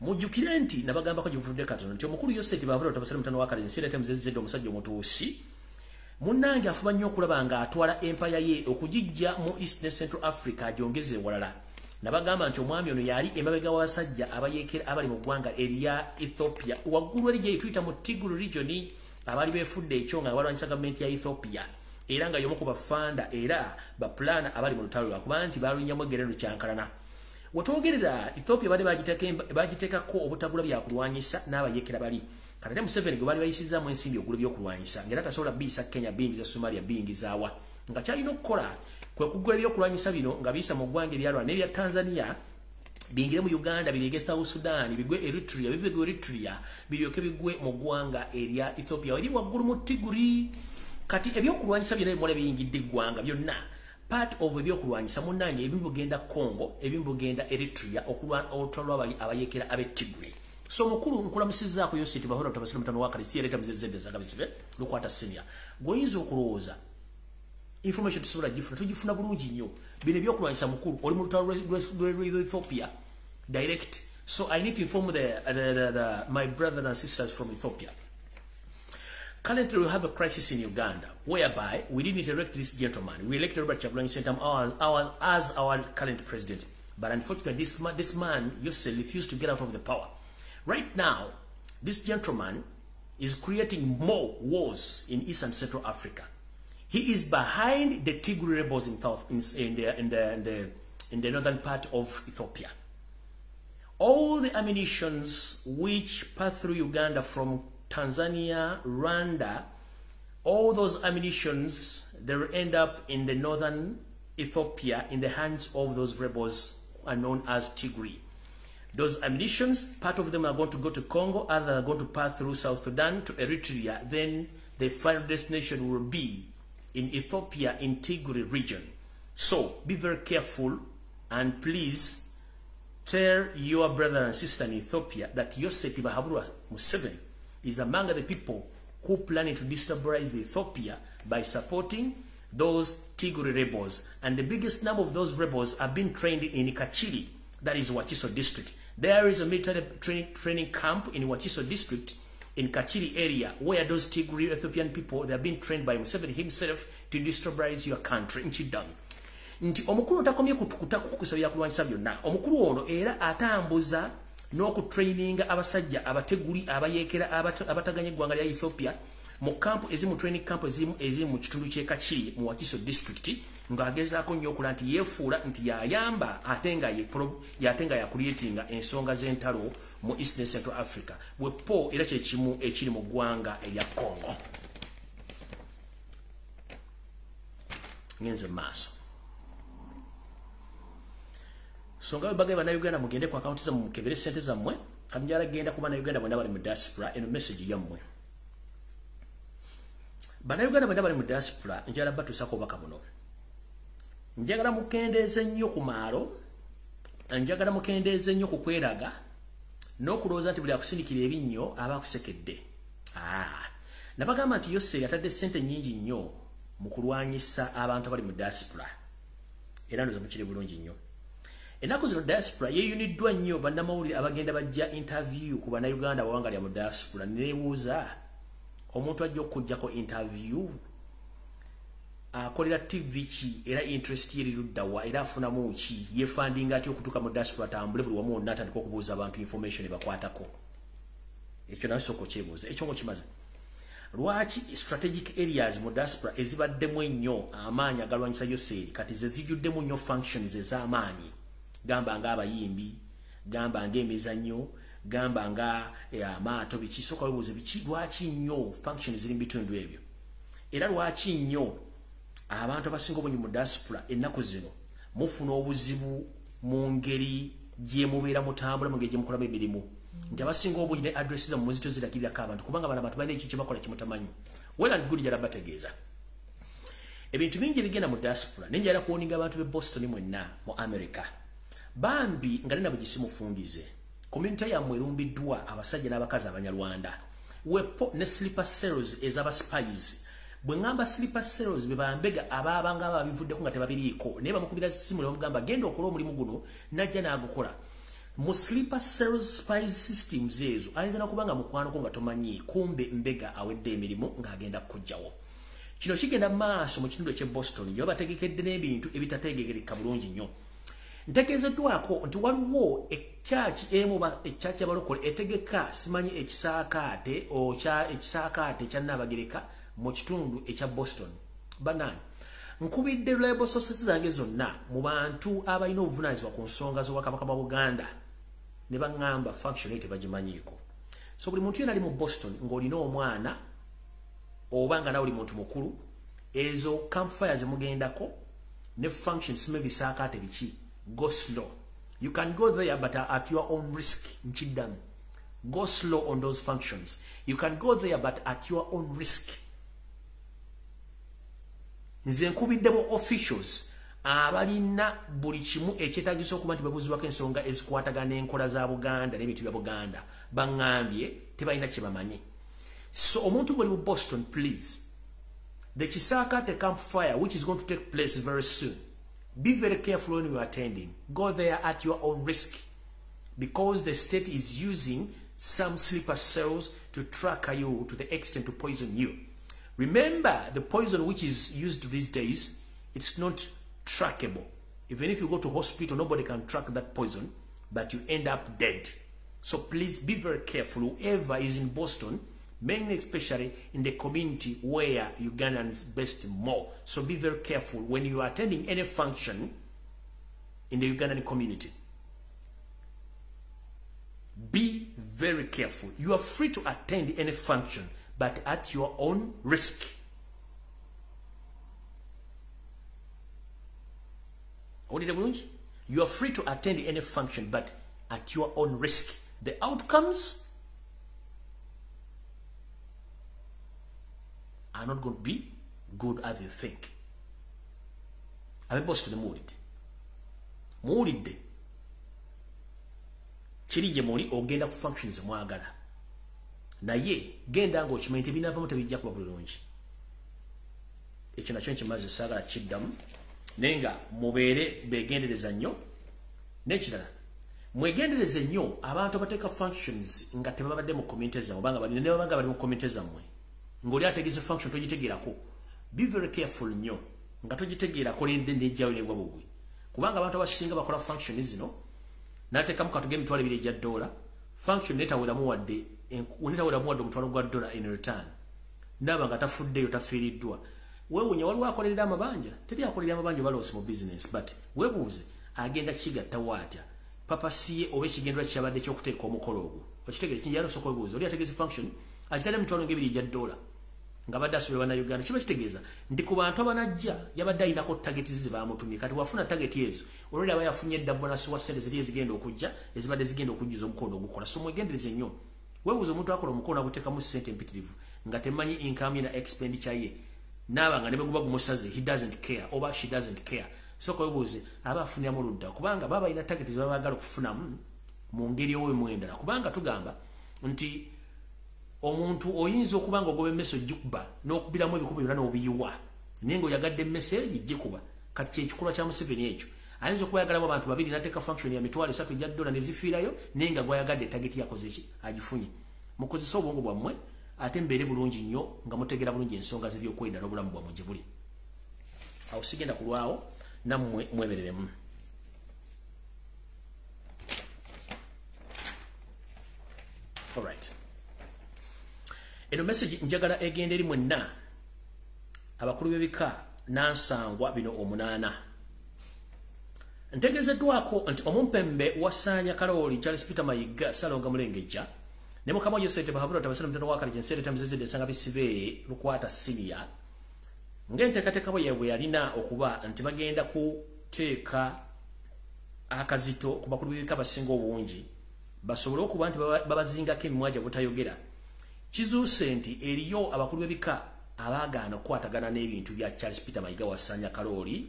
Mujjukire nti nabagambako gye katono nti omukulu Yoseti Babula Tabasale mutano wa Kalensi era Temuzezedde, omusajja omutuusi munnange, afuba nnyo okulaba ng'atwala empaya ye okugijja mu East ne Central Africa agyongeze ewalala. Nabagamba nti omwami ono yali emabega w'abasajja abayeekera abali mu ggwanga erya Ethiopia waggulu eri gye tuyita mu Tigray region, abaali beefudde ekyo nga balwanyisa gavumenti ya Ethiopia, era nga y'omu ku bafanda era bapulana abali mu lutalo, lwakuba nti balunnyamu eggerero kyankalana. Wetwogerera, Ethiopia badde bagiteekako obutagula byakulwanyisa n'abayeekera bali. Kati ate Museveni gwe baali bayisizaamu ensimbi ogula ebyokulwanyisa, ng'era tasobola biyisa Kenya, biyingiza Somalia, biyingizaawa, nga kyalina okukola kwe kugula ebyokulwanyisa bino nga biyisa mu ggwanga erya Rwanda n'erya Tanzania, biyingire mu Uganda, birege South Sudan, bigwe Eritrea, bive ku Eritrea biryoke bigwe mu ggwanga erya Ethiopia eri waggulu mu Tigray. Kati ebyokulwanyisa byonna ebimala biyingidde eggwanga byonna, part of ebyokulwanyisa munnange ebimu bigenda Congo, ebimu bigenda Eritrea olutalo lwabali abayeekera ab'e Tigray. So mukulu nkulamusizzaako Yoseti Bahora Tabasira mutano wa Kalisi yaleeta muzezedde zagabisibe lukwata senior. Gwoyinza okulowooza information tusobola gifuna, tugifuna bulungi nnyo. Bino ebyokulwanyisa, mukulu, oli mu lutalo lw'e Ethiopia direct. So I need to inform the my brothers and sisters from Ethiopia. Currently, we have a crisis in Uganda whereby we didn't elect this gentleman. We elected Robert Kyagulanyi Ssentamu as our current president. But unfortunately, this man, Yosef, refused to get out of the power. Right now, this gentleman is creating more wars in East and Central Africa. He is behind the Tigray rebels in, South, in, the, in, the, in, the, in the northern part of Ethiopia. All the ammunitions which pass through Uganda from Tanzania, Rwanda, all those ammunitions, they will end up in the northern Ethiopia in the hands of those rebels who are known as Tigray. Those ammunitions, part of them are going to go to Congo, others are going to pass through South Sudan to Eritrea. Then the final destination will be in Ethiopia, in Tigray region. So be very careful and please tell your brother and sister in Ethiopia that Yosef Tibahaburwa Museveni is among the people who planning to destabilize Ethiopia by supporting those Tigray rebels. And the biggest number of those rebels have been trained in Kakiri, that is Wakiso district. There is a military training camp in Wakiso district in Kakiri area where those Tigray Ethiopian people, they have been trained by Museveni himself to destabilize your country. Nkidamu nti omukulu takomye kukusa byakulwanyisa byonna. Omukulu ono era atambuza n'okutraininga abasajja abateguli abayeekera abataganya eggwanga lya Ethiopia mu kampu ezimu, training camp ezimu eziri mu kitundu ky'e Kakiri mu Wakiso district, ng'agezaako nnyo okula nti yeefuula nti yayamba ate nga yakucreatinga ensonga z'entalo mu East and Central Africa. Bwepo era kyekimu ekiri mu ggwanga erya Congo. Ngenze mu maaso. So nga bwe bannayuganda, mugende ku akawunti zammwe mukebere sente zammwe. Kati njala genda ku bannayuganda bonna bali mu diaspora, eno message yammwe. Bannayuganda bonna bali mu diaspora, njala batuusako obubaka buno. Njagala mukendeeze nnyo ku maalo, njagala mukendeeze nnyo ku kweraga n'okulowooza nti buli akusindikira ebinnyo aba akusekedde. Ah. Nabagamba nti Yoseri atadde ssente nnyingi nnyo mu kulwanyisa abantu abali mu diaspora, era ndowooza mukiri bulungi nnyo. Ennaku zino diaspora yeeyuniddwa nnyo bannamawulire abagenda bajja interview ku bannayuganda abawangalira mu diaspora. Neebuuza, omuntu ajja okuggyako interview akolera TV ki, era interest ye eriruddawa, era afunamu ki, yefundinga atya okutuuka mu diaspora, atambule buli wamu wonna atandika okubuuza abantu information ebakwatako? Ekyo nawe sooka okyebuuza ekyo ng'okimaze. Lwaki strategic areas mu diaspora ezibaddemu ennyo amaanyi agalwanyisa Yoseri kati ze zijjuddemu nnyo functions ez'amaanyi, gamba ng'abayimbi, gamba ng'emizannyo, gamba nga amaato, biki? Sooka weebuuze biki, lwaki nnyo functions ziri mu bitundu ebyo, era lwaki nnyo abantu abasinga obungi mu diaspora ennaku zino mufuna obuzibu mu ngeri gye mubeera mutambula, mu ngeri gye mukolamu emirimu, nti abasinga obungi ne address zammwe muzito ziragirirako abantu, kubanga bano abantu balina ekintu kye bakola kimutamanyi. Well and good, njala bategeeza ebintu bingi ebigenda mu diaspora, naye njala kuwoninga abantu b'e Boston mwenna mu America, bambi nga nina bwe community yammwe erumbiddwa abasajja n'abakazi Abanyarwanda wepo ne sleeper cells ez'aba spies. Bwe ŋŋamba sleeper cells, be bambega abaabanga babivuddeko nga tebabiriiko, naye bamukubira simu ne bamugamba genda okole omulimu guno, najja n'agukola. Mu sleeper cells spy systems ezo ayinza nakuba nga mukwanoko nga tomanyi, kumbe mbega awedde emirimu ng'agenda kukugjawo. Kino kigenda maaso mu kitundu eky'e Boston gye babategekedde n'ebintu ebitategeerekeka bulungi nnyo. Ntegeezeddwako nti waliwo ekyaki emu oba ekyaki y'abalokole etegeka simanyi ekisaakaate ekisaakaate ekya Nnaabagereka mu kitundu ekya Boston. Bannange, nkubidde reliable sources zange zonna mu bantu abalina obuvunaanyizibwa ku nsonga z'Obwakabaka bwa Buganda ne baŋŋamba function eyo tebagimanyiiko. So buli muntu yenna ali mu Boston ng'olina omwana oba nga nawe oli muntu mukulu, ezo campfires zemugendako ne function simanyi bisaakaate biki, go slow. You can go there but at your own risk. Nkiddamu, go slow on those functions. You can go there but at your own risk. Nze nkubiddemu officials abalina buli kimu ekyetaagisa okuba nti babuuzibwako ensonga ezikwatagana n'enkola za Buganda n'ebintu bya Buganda, baŋŋambye tebalina kye bamanyi. So omuntu ng'oli mu Boston, please, the Kisaakaate campfire which is going to take place very soon, be very careful when you are attending. Go there at your own risk, because the state is using some sleeper cells to track you to the extent to poison you. Remember, the poison which is used these days, it's not trackable. Even if you go to hospital, nobody can track that poison, but you end up dead. So please be very careful. Whoever is in Boston, mainly especially in the community where Ugandans best more. So be very careful when you are attending any function in the Ugandan community. Be very careful. You are free to attend any function, but at your own risk. You are free to attend any function, but at your own risk. The outcomes are not going to be good as you think. Abe Boston muwulidde, muwulidde kiri gye muli ogenda ku functions mwagala, naye genda ng'okimanyi nti ebinaavamu tebijja kuba bulungi. Ekyo nakyo nkimaze, saagala kiddamu, naye nga mubeere beegendereza nnyo. N'ekirala, mwegendereze nnyo abantu abateeka functions nga tebabadde mu community zammwe, obanga bali ne babanga bali mu community zammwe, ng'oli ategese function togitegeerako. Be very careful nnyo nga togitegeerako nejjayo negwa bugwi, kubanga abantu abasinga bakola function zino n'ateekamu katuge $2,000 egya function netaweramu wadde $1,000 in return, naaba nga tafuddeyo tafiiriddwa. Weewuunya waliwo akolerera amabanja, teri akolerera amabanja oba loss mu business, but weebuuze agenda kigattawo atya purpose ye oba ekigendererwa kyabadde ky'okuteeka omukolo ogwo. Okitegeere kinjala osooka weebuuze oli ategese function agitadde $2,000 nga badde asuubira Bannayuganda, kiba kitegeeza nti ku bantu abanajja yabadde alinako target ze baamutumye. Kati wafuna target ezo olwedi aba yafunye edda bonus wa ssente ziri ezigenda okujja ezibadde zigenda okujjuza omukono ogukola. So mwegendereze nnyo. Weebuuze omuntu akola omukono aguteekamu ssente empitirivu nga temanyi income ye na expenditure ye, naaba nga ne bwe guba gumusaze he doesn't care oba she doesn't care. Sooka weebuuze aba afuniramu ludda, kubanga baba balina target ze baba baagala okufunamu mu ngeri owemu endala, kubanga tugamba nti omuntu oyinza okuba nga ogoba emmese ogikuba n'okubiramu ebikubo byonna n'obiyiwa, naye ng'oyagadde emmese gikuba. Kati kyekikolwa kya Museveni ekyo. Ayinza okuba ayagalamu abantu babiri n'ateeka function ya $3,000 egya ne zifiirayo, naye nga gwayagadde target yakoze ki agifunye. Mukozese obwongo bwammwe ate mbeere bulungi nnyo nga mutegeera bulungi ensonga z'ebyokwerinda n'obulamu bwammwe gye buli. Awo sigenda kulwawo, nammwe mwebereremu. Alright. Eno message njagala egende eri mwenna abakulu b'ebika nansangwa bino 8. Ntegeezeddwako nti omumpembe wasaanya Kalooli Charles Peter Mayiga Ssalonga Mulengejja ne mukama Yosete Bahabura tabasana mutano wa Kalije Nsere Tamzezede Nsanga Bisibe Lukwata Senior ng'enteekateeka bwe yalina okuba nti bagenda kuteeka akazito ku bakulu b'ebika abasinga obungi basobole okuba nti babazingako emimwa gya butayogera. Kizuuse nti eriyo abakulu b'ebika abaagaana okukwatagana n'ebintu bya Charles Peter Mayiga Wassanya Kalooli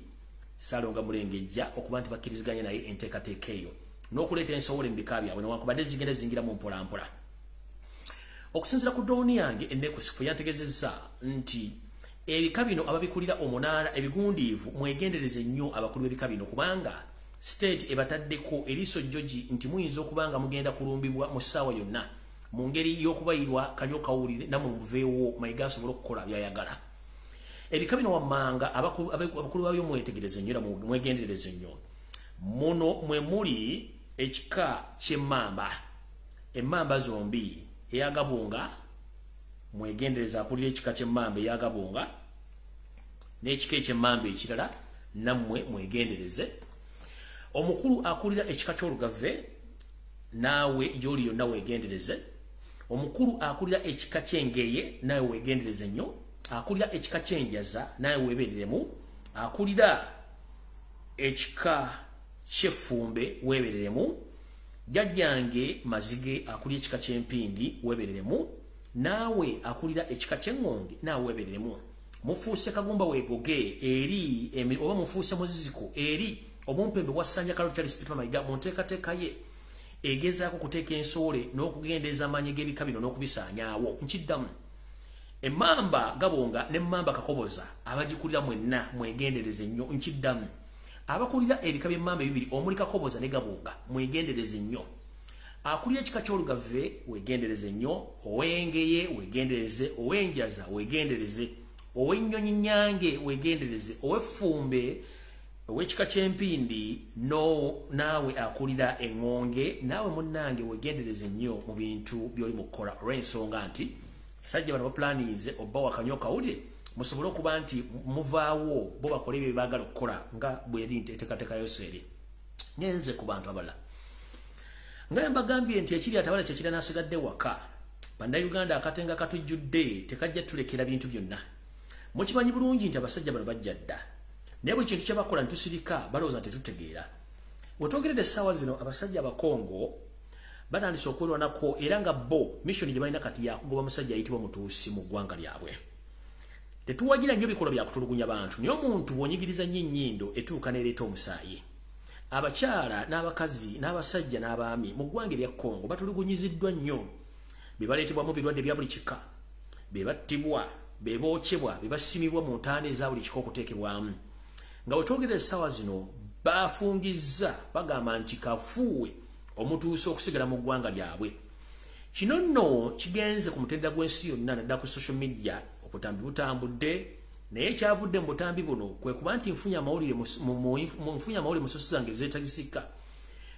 Ssalonga Mulengejja okuba nti bakkiriziganya naye enteekateeka eyo n'okuleeta ensowole mu bika byabwe newankubadde zigenda zingira mu mpolampola. Okusinziira ku dooni yange enneekusifu yantegeezezza nti ebika bino ababikulira 8 ebigundiivu mwegendereze nnyo abakulu b'ebika bino kubanga state ebataddeko eriiso jjogi nti muyinza okuba nga mugenda kulumbibwa mu ssaawa yonna mu ngeri y'okubayirwa kanyo kawulire nammwe muveewo Mayiga asobole okukola by'ayagala. Ebika bino wammanga abakulu babyo mwetegereze nnyo era mwegendereze nnyo. Muno mwe muli ekika ky'emmamba, emmamba zombi eyagabunga, mwegendereza akulira ekika ky'emmamba eyagabunga n'ekika eky'emmamba ekirala nammwe mwegendereze. Omukulu akulira ekika ky'olugave naawe gy'oli yonna weegendereze. Omukulu akulira ekika ky'engeye naawe weegendereze nnyo. Akulira ekika ky'enjaza naawe weebereremu. Akulira ekika ky'effumbe weebereremu. Jjajjange Mazige akulira ekika ky'empindi weebereremu. Naawe akulira ekika ky'eŋŋonge naawe weebereremu. Mufuuse kagumba weegoge eri oba mufuuse muziziko eri omumpembe Wassanya Kalooli Charles Peter Mayiga mu nteekateeka ye egezaako kuteeka ensowole n'okugendeeza amaanyi g'ebika bino n'okubisaanyaawo. Nkiddamu, emmamba Gabonga n'emmamba Kakoboza abagikulira mwenna mwegendereze nnyo. Nkiddamu, abakulira ebika by'emmamba ebibiri omuli Kakoboza ne Gabonga mwegendereze nnyo. Akulira ekika ky'olugave weegendereze nnyo, ow'engeye weegendereze, ow'enjaza weegendereze, ow'ennyonyi nnyange weegendereze, ow'effumbe, ow'ekika ky'empindi naawe akulira eŋŋonge naawe munnange weegendereze nnyo mu bintu by'oli mu kukola olw'ensonga nti basajja bano baplanize obba wakanyo kawulire musobole okuba nti muvaawo bo bakole ebyo bye baagala okukola nga bweri nti enteekateeka yoseeri. Ngenze ku bantu abalala nga mbagambye nti ekiri atabala kyekira n'asigadde waka. Bannayuganda akatenga katujjudde tekajja tulekera bintu byonna. Mukimanyi bulungi nti abasajja bano bajja dda, naye buli kintu kye bakola ntusirika balowooza tetutegeera. Wetwogeredde essaawa zino abasajja abakongo batandise okwerwanako era nga bo mission gye balina kati yakugoba musajja ayitibwa Mutuusi mu ggwanga lyabwe. Tetuwagira nnyo bikolwa bya kutulugunya bantu, naye omuntu bw'onyigiriza nnyo ennyindo etuuka n'ereeta omusaayi. Abakyala n'abakazi n'abasajja n'abaami mu ggwanga erya Kongo batulugunyiziddwa nnyo, be baleetebwamu birwadde bya buli kika, be battibwa, be bookyebwa, be basimibwa mu ntaana eza buli kika okuteekebwamu. Nga wetwogerera essaawa zino bafungizza bagamba nti kafuuwe omutuusi okusigala mu ggwanga lyabwe. Kino nno kigenze ku mutendera gw'ensi yonna naddala ku social media, obutambi butambudde, naye ekyavudde mu butambi buno kwe kuba nti nfunye amawulire mu sosi zange ezeetagisika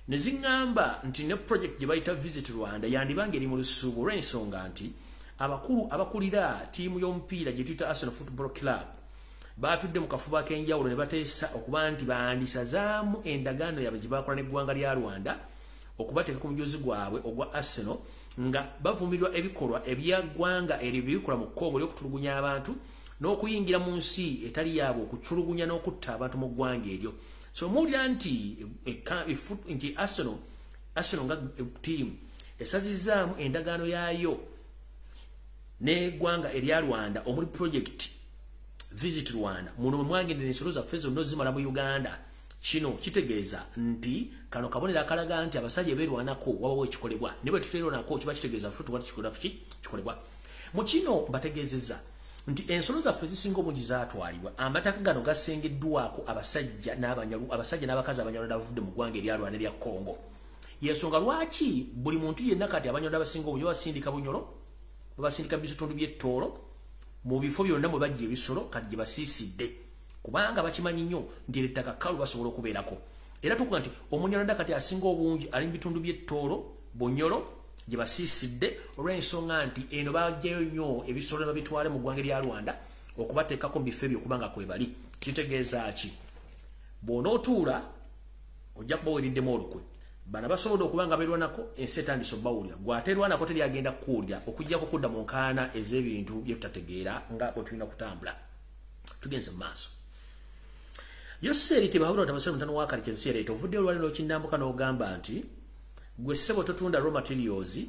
ne ziŋŋamba nti ne project gye bayita Visit Rwanda yandibanga eri mu lusuubo olw'ensonga nti abakulu abakulira ttiimu y'omupiira gye tuyita Arsenal Football Club batudde mu kafubo ak'enjawulo ne bateesa okuba nti bandisazaamu endagaano yaabwe gye baakola n'eggwanga lya Rwanda okubateeka ku mujuzi gwabwe ogwa Arsenal nga bavumirwa ebikolwa ebyaggwanga eryo bikola mu Kongo ly'okutulugunya abantu n'okuyingira mu nsi etali yaabwe okutulugunya n'okutta abantu mu ggwanga eryo. So muwulira nti Arsenal nga ttiimu esazizzaamu endagaano yaayo n'eggwanga erya Rwanda omuli project Visit Rwanda. Muno mwe mwagendera ensolo zaffe zonna zimala mu Uganda. Kino kitegeeza nti kano kabonero akalaga nti abasajja beerwanako wabawo ekikolebwa, ne bwe tuteerwanako kiba kitegeeza ffe tuba kikolebwa. Mu kino mbategeezezza nti ensolo zaffe zisinga obungi zaatwalibwa. Amataka gano gasengeddwako abasajja n'abakazi Abanyarwanda bavudde mu ggwanga erya Rwanda erya Kongo. Yensonga lwaki buli muntu yenna kati Abanyarwanda abasinga obungi babasindika Bunyoro, babasindika bitundu by'Ettoolo, mu bifo byonna mwe bajja ebisolo kati gye basiisidde, kubanga bakimanyi nnyo nti ettaka kkalu basobola okubeerako. Era tukuga nti Omunyarwanda kati asinga obungi ali mu bitundu by'Ettoolo, Bunyoro, gye basiisidde olw'ensonga nti eno baggyayo nnyo ebisolo ne babitwale mu ggwanga lya Rwanda okubateekako mu bifo ebyo kubanga kwe bali. Kitegeeza ki? Bw'onootuula ojja kuba weeriddemu olukwe. Bano basobodde okuba nga beerwanako, ensi etandise obbawulira. Gw'ateerwanako teri agenda kukuwulira okuggyako kudda mu nkaana ez'ebintu bye tutategeera nga bwe tulina kutambula. Tugenze mu maaso. Yoseri Tibuhaburwa Tabasira mutano wa Karekezi ekiseera ovuddeyo olwaleero n'okinnambuka n'ogamba nti gwe ssebo totunda raw materials,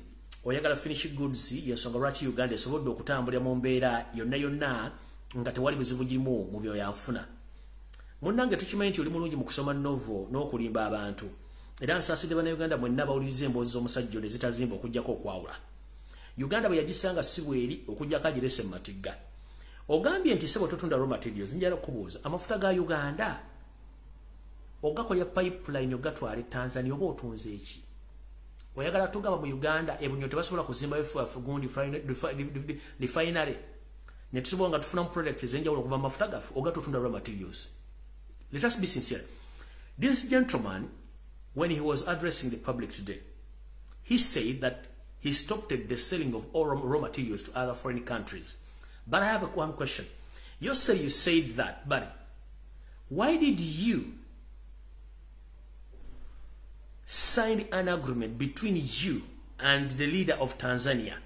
oyagala finish goods, y'ensonga lwaki Uganda esobodde okutambulira mu mbeera yonna yonna nga tewali buzibu gimu mu byoyanfuna. Munnange tukimanyi nti oli mulungi mu kusoma novel n'okulimba abantu. Era nsaasidde bannayuganda mwenna bawuliriza emboozi z'omusajja ono ezitazimba okuggyako okwawula. Uganda bwe yagisanga si bweri okuggyako agirese mu matigga. Ogambye nti ssebo totunda raw materials, njagala okubuuza amafuta ga Uganda ogakolera pipeline ogatwala e Tanzania oba otunze eki? Oyagala tugamba mu Uganda ebunyo tebasobola kuzimba gundi refinery ne tusobola nga tufunamu products ez'enjawulo okuva mu mafuta gaffe oga totunda raw materials. Let us be sincere. This gentleman, when he was addressing the public today, he said that he stopped the selling of all raw materials to other foreign countries. But I have one question. You say you said that, but why did you sign an agreement between you and the leader of Tanzania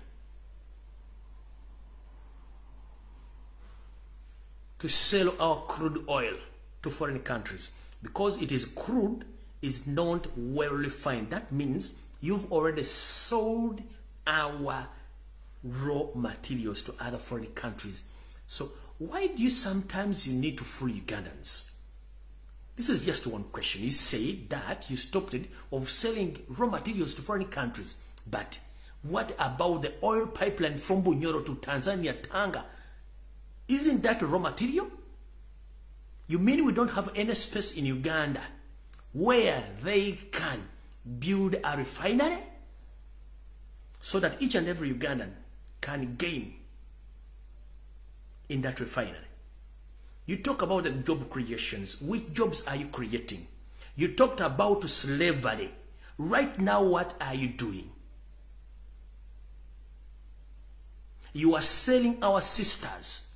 to sell our crude oil to foreign countries? Because it is crude, is not well refined. That means you've already sold our raw materials to other foreign countries. So why do you sometimes you need to fool Ugandans? This is just one question. You say that you stopped it of selling raw materials to foreign countries, but what about the oil pipeline from Bunyoro to Tanzania, Tanga? Isn't that raw material? You mean we don't have any space in Uganda where they can build a refinery so that each and every Ugandan can gain in that refinery? You talk about the job creations. Which jobs are you creating? You talked about slavery. Right now, what are you doing? You are selling our sisters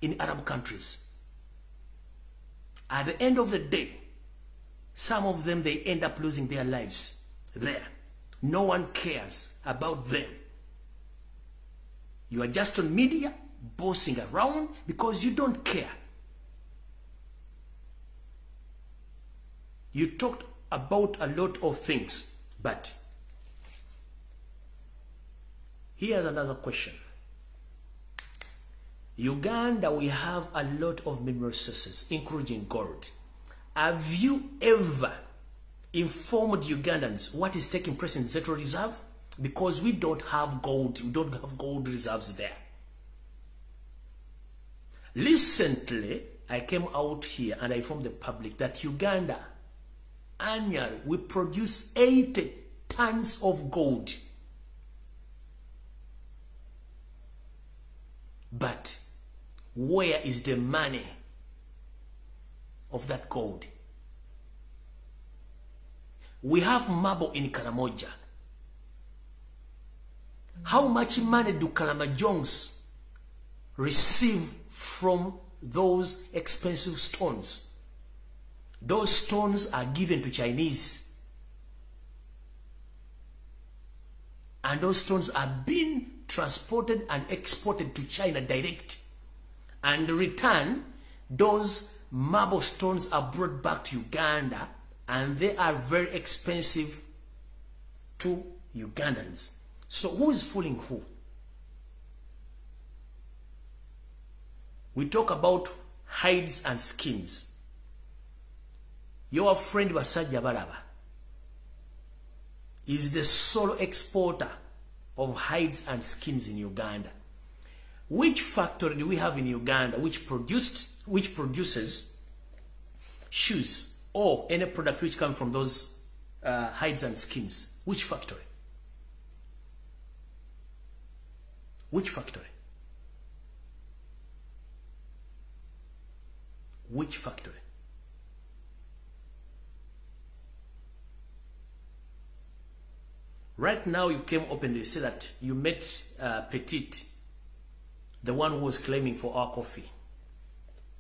in Arab countries. At the end of the day, some of them, they end up losing their lives there. No one cares about them. You are just on media, bossing around because you don't care. You talked about a lot of things, but here's another question. Uganda, we have a lot of mineral resources, including gold. Have you ever informed Ugandans what is taking place in the Central Reserve? Because we don't have gold, we don't have gold reserves there. Recently, I came out here and I informed the public that Uganda, annually, we produce 80 tons of gold. But where is the money of that gold? We have marble in Karamoja. How much money do Karamajongs receive from those expensive stones? Those stones are given to Chinese. And those stones are being transported and exported to China direct. And return, those marble stones are brought back to Uganda, and they are very expensive to Ugandans. So who is fooling who? We talk about hides and skins. Your friend Basajja Balaba is the sole exporter of hides and skins in Uganda. Which factory do we have in Uganda which produces shoes or any product which come from those hides and skins? Which factory? Which factory? Which factory? Right now you came openly to say that you met Petit, the one who was claiming for our coffee.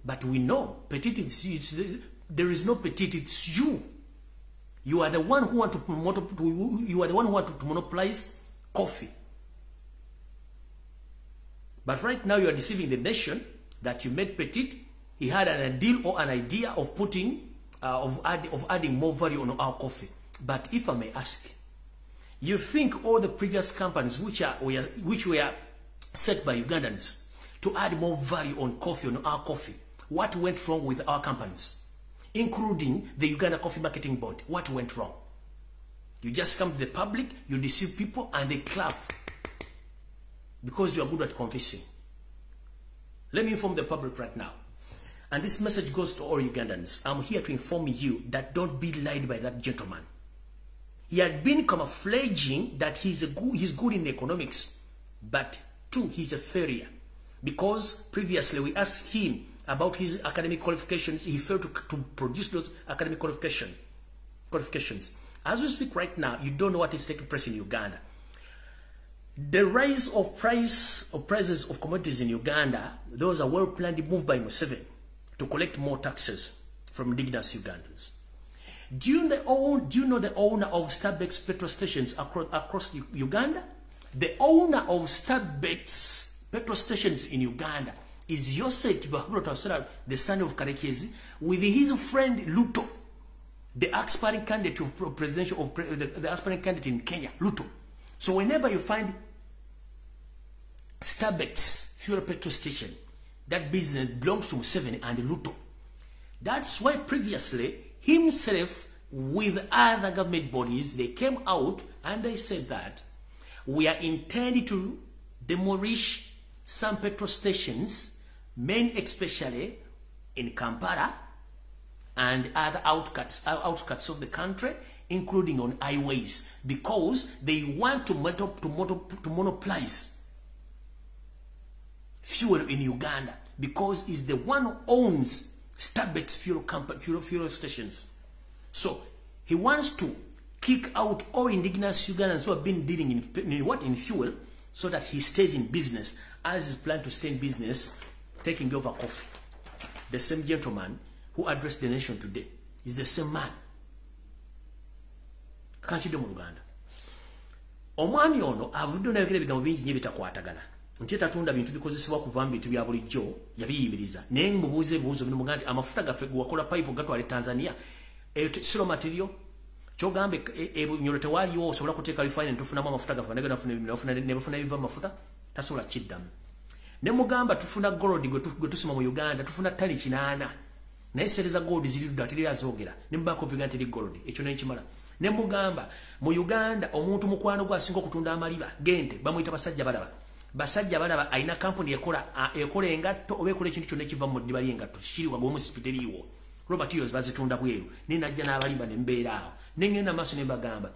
But we know, Petit, there is no Petit, it's you. You are the one who want to promote, you are the one who want to monopolize coffee. But right now you are deceiving the nation that you met Petit. He had an deal or an idea of putting, of adding more value on our coffee. But if I may ask, you think all the previous companies which were set by Ugandans to add more value on coffee, on our coffee, what went wrong with our companies, including the Uganda Coffee Marketing Board? What went wrong? You just come to the public, you deceive people, and they clap because you are good at confessing. Let me inform the public right now. And this message goes to all Ugandans. I'm here to inform you that don't be lied by that gentleman. He had been camouflaging that he's good in economics, but two, he's a failure. Because previously we asked him about his academic qualifications, he failed to produce those academic qualifications. As we speak right now, you don't know what is taking place in Uganda. The rise of prices of commodities in Uganda, those are well-planned move by Museveni to collect more taxes from indigenous Ugandans. Do you know the owner of Starbucks petrol stations across Uganda? The owner of Starbucks petrol stations in Uganda is Yosef Tibuhaburwa, the son of Karekezi, with his friend Luto, the aspiring candidate of presidential of the aspiring candidate in Kenya, Luto. So whenever you find Starbucks fuel petrol station, that business belongs to Museveni and Luto. That's why previously himself with other government bodies, they came out and they said that we are intending to demolish some petrol stations, main especially in Kampala and other outskirts of the country, including on highways, because they want to monopolize fuel in Uganda, because it's the one who owns Starbucks fuel stations. So he wants to kick out all indigenous Ugandans who have been dealing in fuel, so that he stays in business, as is planned to stay in business, taking over coffee. The same gentleman who addressed the nation today is the same man. Kanchide mu Uganda. Omwami ono avudde n'ayogera ebigambo bingi nnyo ebitakwatagana. Nti tatunda bintu bikozesebwa kuva mu bintu bya bulijjo yabiyimiriza. Naye mubuuze ebibuuzo bino mugambe nti amafuta gaffe gewakola pipe gatwala e Tanzania. Silo material kyogambe ebunyolo tewaliwo osobola kuteeka refinery tufunamu amafuta gaffe ne bafuna ebiva amafuta tasobola kiddamu. Ne mugamba tufuna gold gwe tusima mu Uganda tufuna ttani 8. Naye sente za gold ziri ludda teri azoogera. Ne mubaako viga nti gold ekyo n'ekimala. Ne mugamba mu Uganda omuntu mukwano gwasinga okutunda amaliba gente bamuyita basajja balaba. Basajja balaba alina kampuni ekola engatto oba ekola ekintu kyonna ekiva mu ddiba ly'engatto kiri waggulu mu sipitiriiwo. Robert Yoz bazitunda bweru. Ne najja n'abalimba ne mbeera awo. Ne ngenda maaso ne mbagamba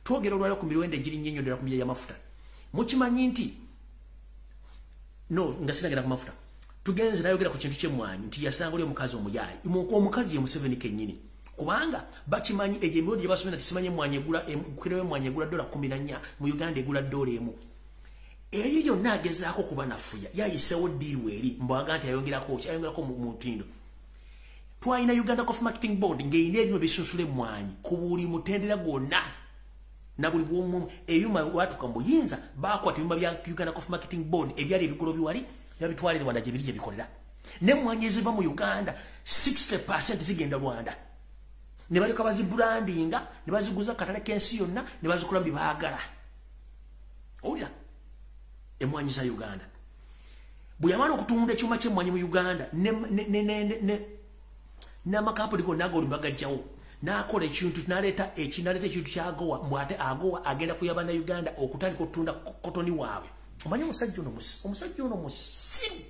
twogera olwaleero ku mirundi egiri nnyo ddala ku mirya y'amafuta. Mukimanyi nti no nga sinagenda ku mafuta. Tugenze nayogera ku kintu ky'emmwanyi nti yasanga oli omukazi omuyaayi. Omukazi ye Museveni kennyini. Kubanga bakimanyi egyo emirundi gye basomera nti simanyi emmwanyi egula kiro y'emmwanyi egula $14 mu Uganda egula $1. Eyo yonna agezaako kubanafuya yayisewo ddiiru eri mbwaga nti ayongerako ki ayongerako mu mutindo. Twalina Uganda Coffee Marketing Board ng'erina ebyuma bisunsula emmwanyi ku buli mutendera gwonna na buli bwomu ebyuma watuka mu buyinza baakwata ebyuma bya Uganda Coffee Marketing Board ebyali ebigolo biwali yabitwalira Rwanda gye biri gye bikolera. N'emmwanyi eziva mu Uganda 60% zigenda Rwanda. Ne balyoka bazibrandinga ne baziguza katale k'ensi yonna ne bazikola bye baagala. Owulira? Emmwanyi za Uganda. Bwe yamala okutunda ekyuma ky'emmwanyi mu Uganda n'amakampuni gonna ag'olumba gajjawo n'akola ekintu n'aleeta ekintu ky'agowa mbw ate agowa agenda kuyamba Bannayuganda okutandika okutunda kotoni waabwe. Omanyi omusajja ono musiru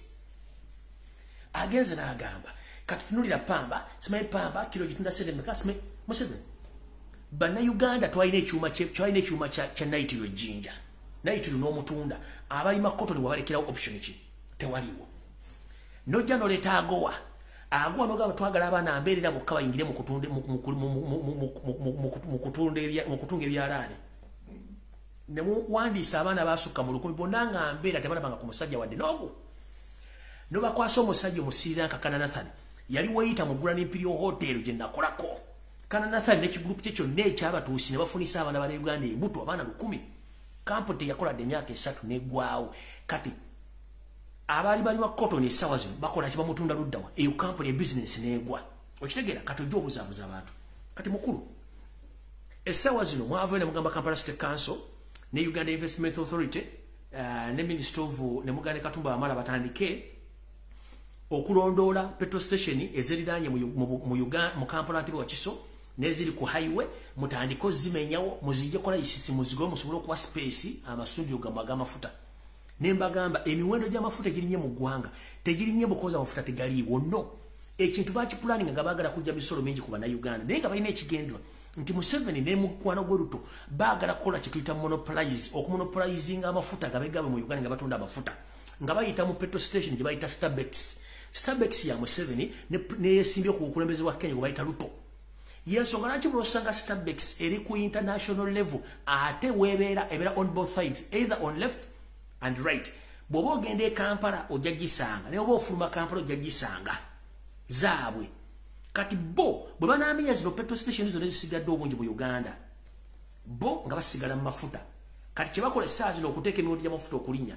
agenze n'agamba kati tunulira pamba simanyi pamba kiro gitunda sente mmeka simanyi Museveni. Bannayuganda twalina ekyuma kya nayitiro ejjinja nayitiro n'omutunda abalima kotoni wabalekerawo option ki tewaliwo. Nojja n'oleeta agowa n'ogamba twagala abaana mbeerera bokka bayingire mu kutunga ebyalaani. Ne muwandiisa abaana basukka mu 1000 bonna nga mbeera tebalabanga ku musajja wadde n'ogu. Nobakwasa omusajja omusiiranka Kana Nathan. Yali wayita mu Grand Imperial Hotel gye nakolako. Kana Nathan n'ekigroup kye kyonna ekyabatuusi ne bafunisa abaana ba Uganda embuto abaana 1000. Kampuni yakola emyaka 3 n'eggwawo. Kati abaali bali wa cotton essaawa zino bakola ki bamutunda luddawa. Eyo kampuni e business n'egwa. Okitegeera kati ojja obuzaabuza abantu. Kati mukulu essaawa zino mwava ne mugamba Kampala City Council ne Uganda Investment Authority ne Minister of ne muganda Katumba Wamala batandike okulondoola petrol station eziriraanye mu Kampala nti Wakiso n'eziri ku highway mutandiko zimenyawo muzijje kola isisi muzigo musobole okuwa space amasundiro gammwe ag'amafuta. Ne mbagamba emiwendo gy'amafuta girinye mu ggwanga tegirinye bukoza amafuta tegaliiwo no. Ekintu bakipulaninga nga baagala kujja misolo mingi ku bannayuganda naye nga balina ekigendwa nti Museveni ne mukwano gwe Ruto baagala kukola kye tuyita monopolize, okumonopolizinga amafuta gabegabe mu Uganda nga batunda amafuta nga bayita mu petrol station gye bayita Starbucks. Starbucks ya Museveni neyesimbye ku bukulembeze bwa Kenya gwe bayita Ruto. Yensonga lwaki bulosanga Starbucks eri ku international level ate weebeera ebeera on both sides, either on left and right. Bw'oba ogenda e Kampala ojja gisanga, naye oba ofuluma Kampala ojja gisanga zaabwe. Kati bo bwe banaamenya zino petrol station zonna ezisigadde obungi mu Uganda, bo nga basigala mu mafuta. Kati kye bakola essaawa zino okuteeka emiwendo gy'amafuta okulinnya,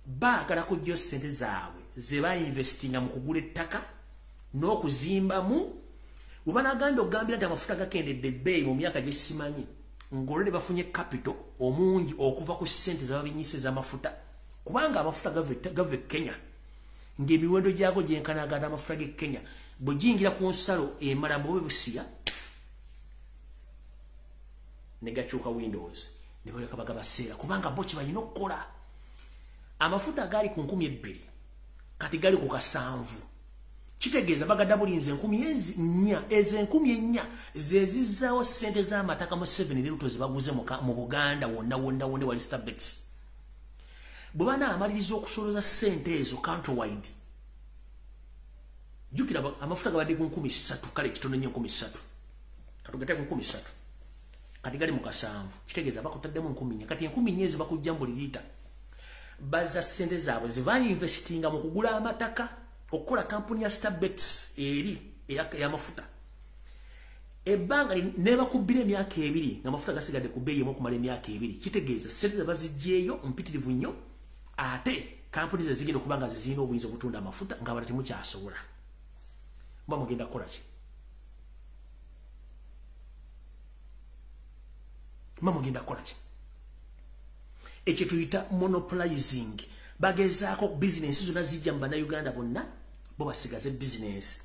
baagala kuggyayo ssente zaabwe ze bainvestinga mu kugula ettaka n'okuzimbamu. Bwe banaagambye okugambira nti amafuta gakendedde ebbeeyi mu myaka gye simanyi, ng'olwo ne bafunye capital omungi okuva ku ssente ze babinyisa ez'amafuta, kubanga amafuta gava e Kenya ng'emiwendo gyago gyenkanagana amafuta g'e Kenya bwe giyingira ku nsalo emala mu Busia ne gakyuka windows ne baleka bagabaseera, kubanga bo kye balina okukola. Amafuta gaali ku 2000 kati gali ku 7. Kitegeeza bagadabulinze 1400. Ezo 1400 ze zizzaawo ssente z'amataka Museveni ne Ruto ze baguze mu Buganda wonna wonna wonna wali Starbucks. Bwe banaamaliriza okusoloza ssente ezo countrywide, jjukira amafuta gabadde ku 3000, kale kitono nnyo 3000, katugate ku 3000, kati gali mu 7. Kitegeeza bakutaddemu 1400. Kati 1400 ezo bakujja buli liita. Bazza ssente zaabwe ze bainvestinga mu kugula amataka okukola kampuni ya Starbucks eri ey'amafuta. Ebbanga ne bakubbira emyaka 2 ng'amafuta gasigadde ku bbeeyi emu okumala emyaka 2. Kitegeeza ssente ze baziggyeeyo mpitirivu nnyo, ate kampuni ze zigenda okuba nga ze zirina obuyinza obutunda amafuta ng'abalala temukyasobola. Muba mugenda kukola ki? Muba mugenda kukola ki? Ekyo tuyita monopolizing. Bagezaako bizinensi zonna zijja mu bannayuganda bonna, bo basigaze bizinensi.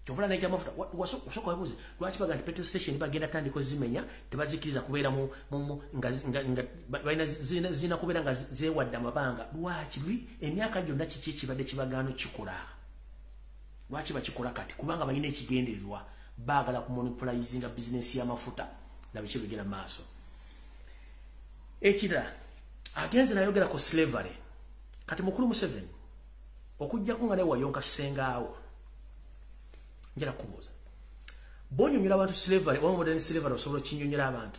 Kyovula n'ekyamafuta osooka weebuuze lwaki bagamba nti petrol station bagenda tandika ozimenya, tebazikiriza kubeera nga balina zirina kubeera nga zeewadde amabanga. Lwaki emyaka gyonna kiki ekibadde kibagaano kikola? Lwaki bakikola kati? Kubanga balina ekigendererwa, baagala ku monopolizinga bizinensi y'amafuta na biki bigenda mu maaso. Ekirala agenze nayogera ku slavery. Kati mukulu Museveni okujjako nga naye wayonka ssengaawo, njala kubuuza bw'onyonyola abantu slavery oba modern slavery osobola okinyonyola abantu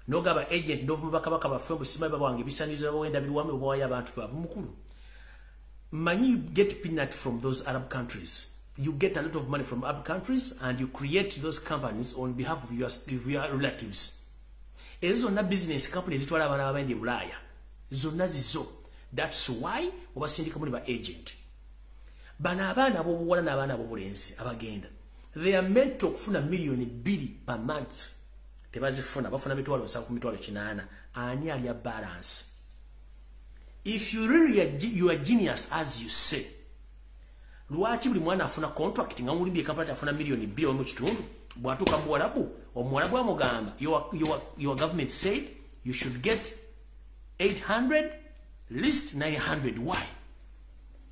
n'ogaba agent n'ovuma bakabaka baffe mbu simanyi bawange ebisaanizo bawenda biriwamu obawayo abantu baabwe. Mukulu, manyi you get peanut from those Arab countries. You get a lot of money from Arab countries and you create those companies on behalf of your relatives. Ezo zonna business companies zitwala abaana b'abandi e Bulaaya zonna zizo. That's why obasindika muli ba agent. Bano abaana ab'obuwala n'abaana ab'obulenzi abagenda, they are meant okufuna 2 million per month. Tebazifuna, bafuna 700 ku 800. Ani alya balance? If you really are, you are genius as you say, lwaki buli mwana afuna contract nga mulimbye kampala afuna 2 million mu kitundu? Bw'atuuka mu Buwarabu, omuwarabu amugamba your government said you should get 800 list 900. Why?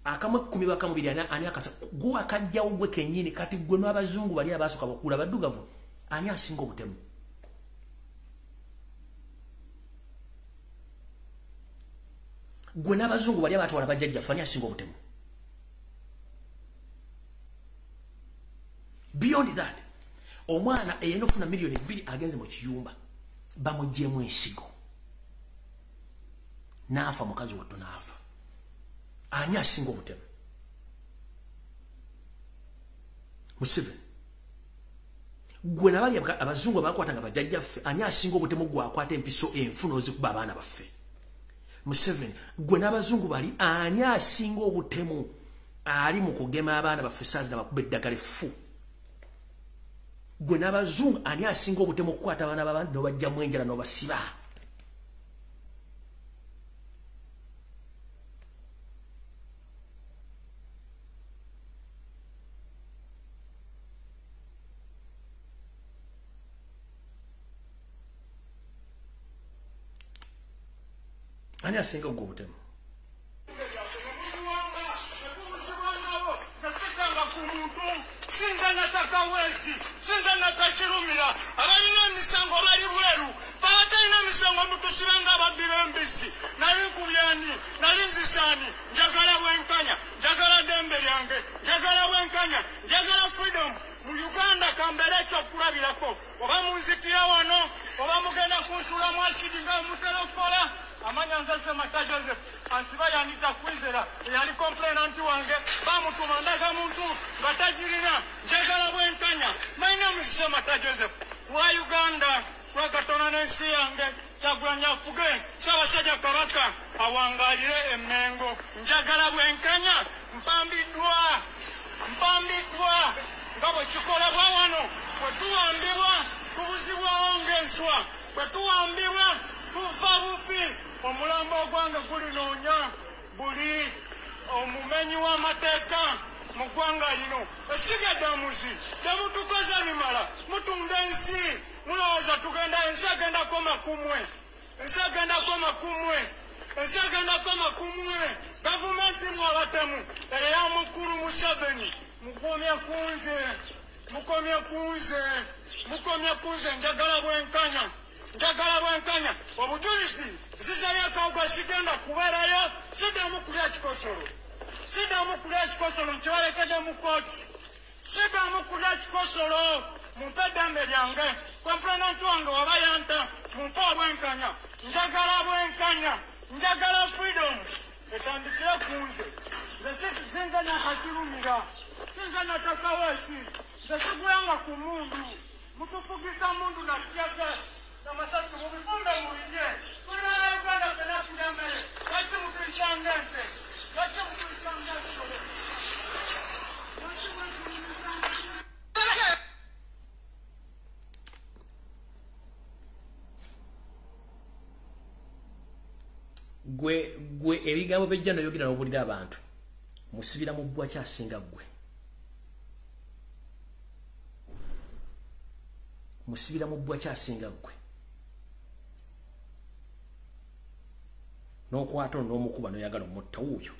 Akamwe 10 bakamubiri ani akasa gwe akajjawo gwe kennyini. Kati gwe n'abazungu bali abasooka bakula baddugavu, ani asinga obutemu? Gwe n'abazungu bali abatwala bajjajjaffe, ani asinga obutemu? Beyond that, omwana eyena ofuna 2 million agenze mu kiyumba bamuggyemu ensigo. N'afa mukazi wattu n'afa. Ani asinga obutemu? Museveni. Gwe nabali abazungu abakwatanga bajjajjaffe, ani asinga obutemu gwe akwata empiso enfu n'ozikuba abaana baffe? Museveni. Gwe n'abazungu bali, ani asinga obutemu ali mu kugema abaana baffe saazi n'abakuba eddagala effu? Gwe n'abazungu ani asinga obutemu okukwata abaana b'abandi n'obajjamu enjala n'obasiba? Ani asinga ogwo obutemu? Sinza nataka wesi, sinza natakirumira, abalina emisango bali bweru, abatalina emisango mutusibanga ababbi b'embisi. Nali nkubyani, nali nzisaani, njagala bwenkanya, njagala ddembe lyange, njagala bwenkanya, njagala freedom. Mu Uganda kambeera ekyokulabirako, oba munzitira wano, oba mugenda kunsulamu asidi nga mutera okukola. Amanya nze Ssemata Joseph, ansiba yanita Kwizera, eyali complainant wange, bamutuma ndagamuntu nga tagirina. Njagala bwenkanya. My name is Ssemata Joseph. Wa Uganda, wa Katonda n'ensi yange, Kyagulanyi afuge, Ssaabasajja Kabaka awangalire Emmengo. Njagala bwenkanya, mpambiddwa, mpambiddwa nga bwe kikolebwa wano, bwe tuwambibwa, tubuzibwawo ng'enswa, bwe tuwambibwa, tufa bufi. Omulambo ogwange gulinoonya buli omumenyi w'amateeka mu ggwanga lino. Essiga eddamuzi temutukoze bimala, mutunda ensi, mulowooza tugenda, ensi egenda koma kumwe, ensi egenda koma kumwe, ensi egenda koma kumwe. Gavumenti mwabatemu eya mukulu Museveni, mukomye kunze, mukomye kunze, mukomye kunze. Njagala bwenkanya, njagala bwenkanya. Obujulizi nzizeyo akawuka, sigenda kubeerayo, siddamu kulya kikosolo, siddamu kulya kikosolo, nkibalekedde mu kkooti, siddamu kulya kikosolo. Mumpe eddembe lyange, complainant wange waba yanta, mumpe obwenkanya. Njagala bwenkanya, njagala freedom etandikire ku nze. Nze sinze nakakirumira, sinze natakaweesi, nze sigulanga ku mundu. Mutufugisa mundu na tear gas n'amasasi, mubifumbe mubirye. Tuli bannayuganda ffenna tulya mmere, lwaki mutuyisanga ente? Lwaki mutuyisanga ensolo? Lwaki mutuyisanga? Gwe ebigambo bijja n'oyogera n'obulira abantu. Musibira mu bbwa kyasinga ggwe. Musibira mu bbwa kyasinga ggwe. N'okwata ono n'omukuba n'oyagala omutta wuuyo.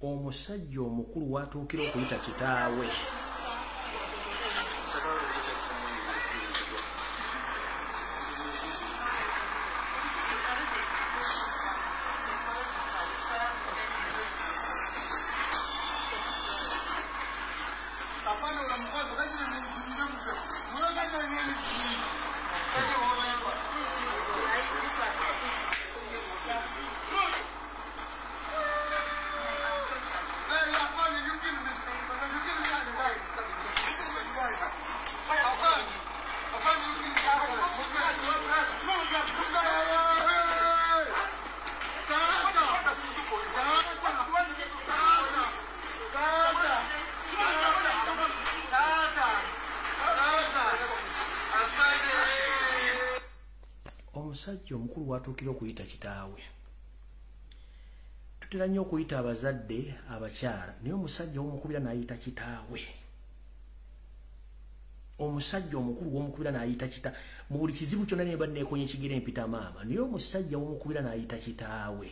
Omusajja omukulu watuukira okuyita kitaawe. Omusajja omukulu watuukira okuyita kitaawe. Tutera nnyo okuyita abazadde abakyala, naye omusajja omukubira n'ayita kitaawe. Omusajja omukulu w'omukubira n'ayita kita mu buli kizibu kyonna ne banneekonya ekigere empita maama, naye omusajja w'omukubira n'ayita kitaawe.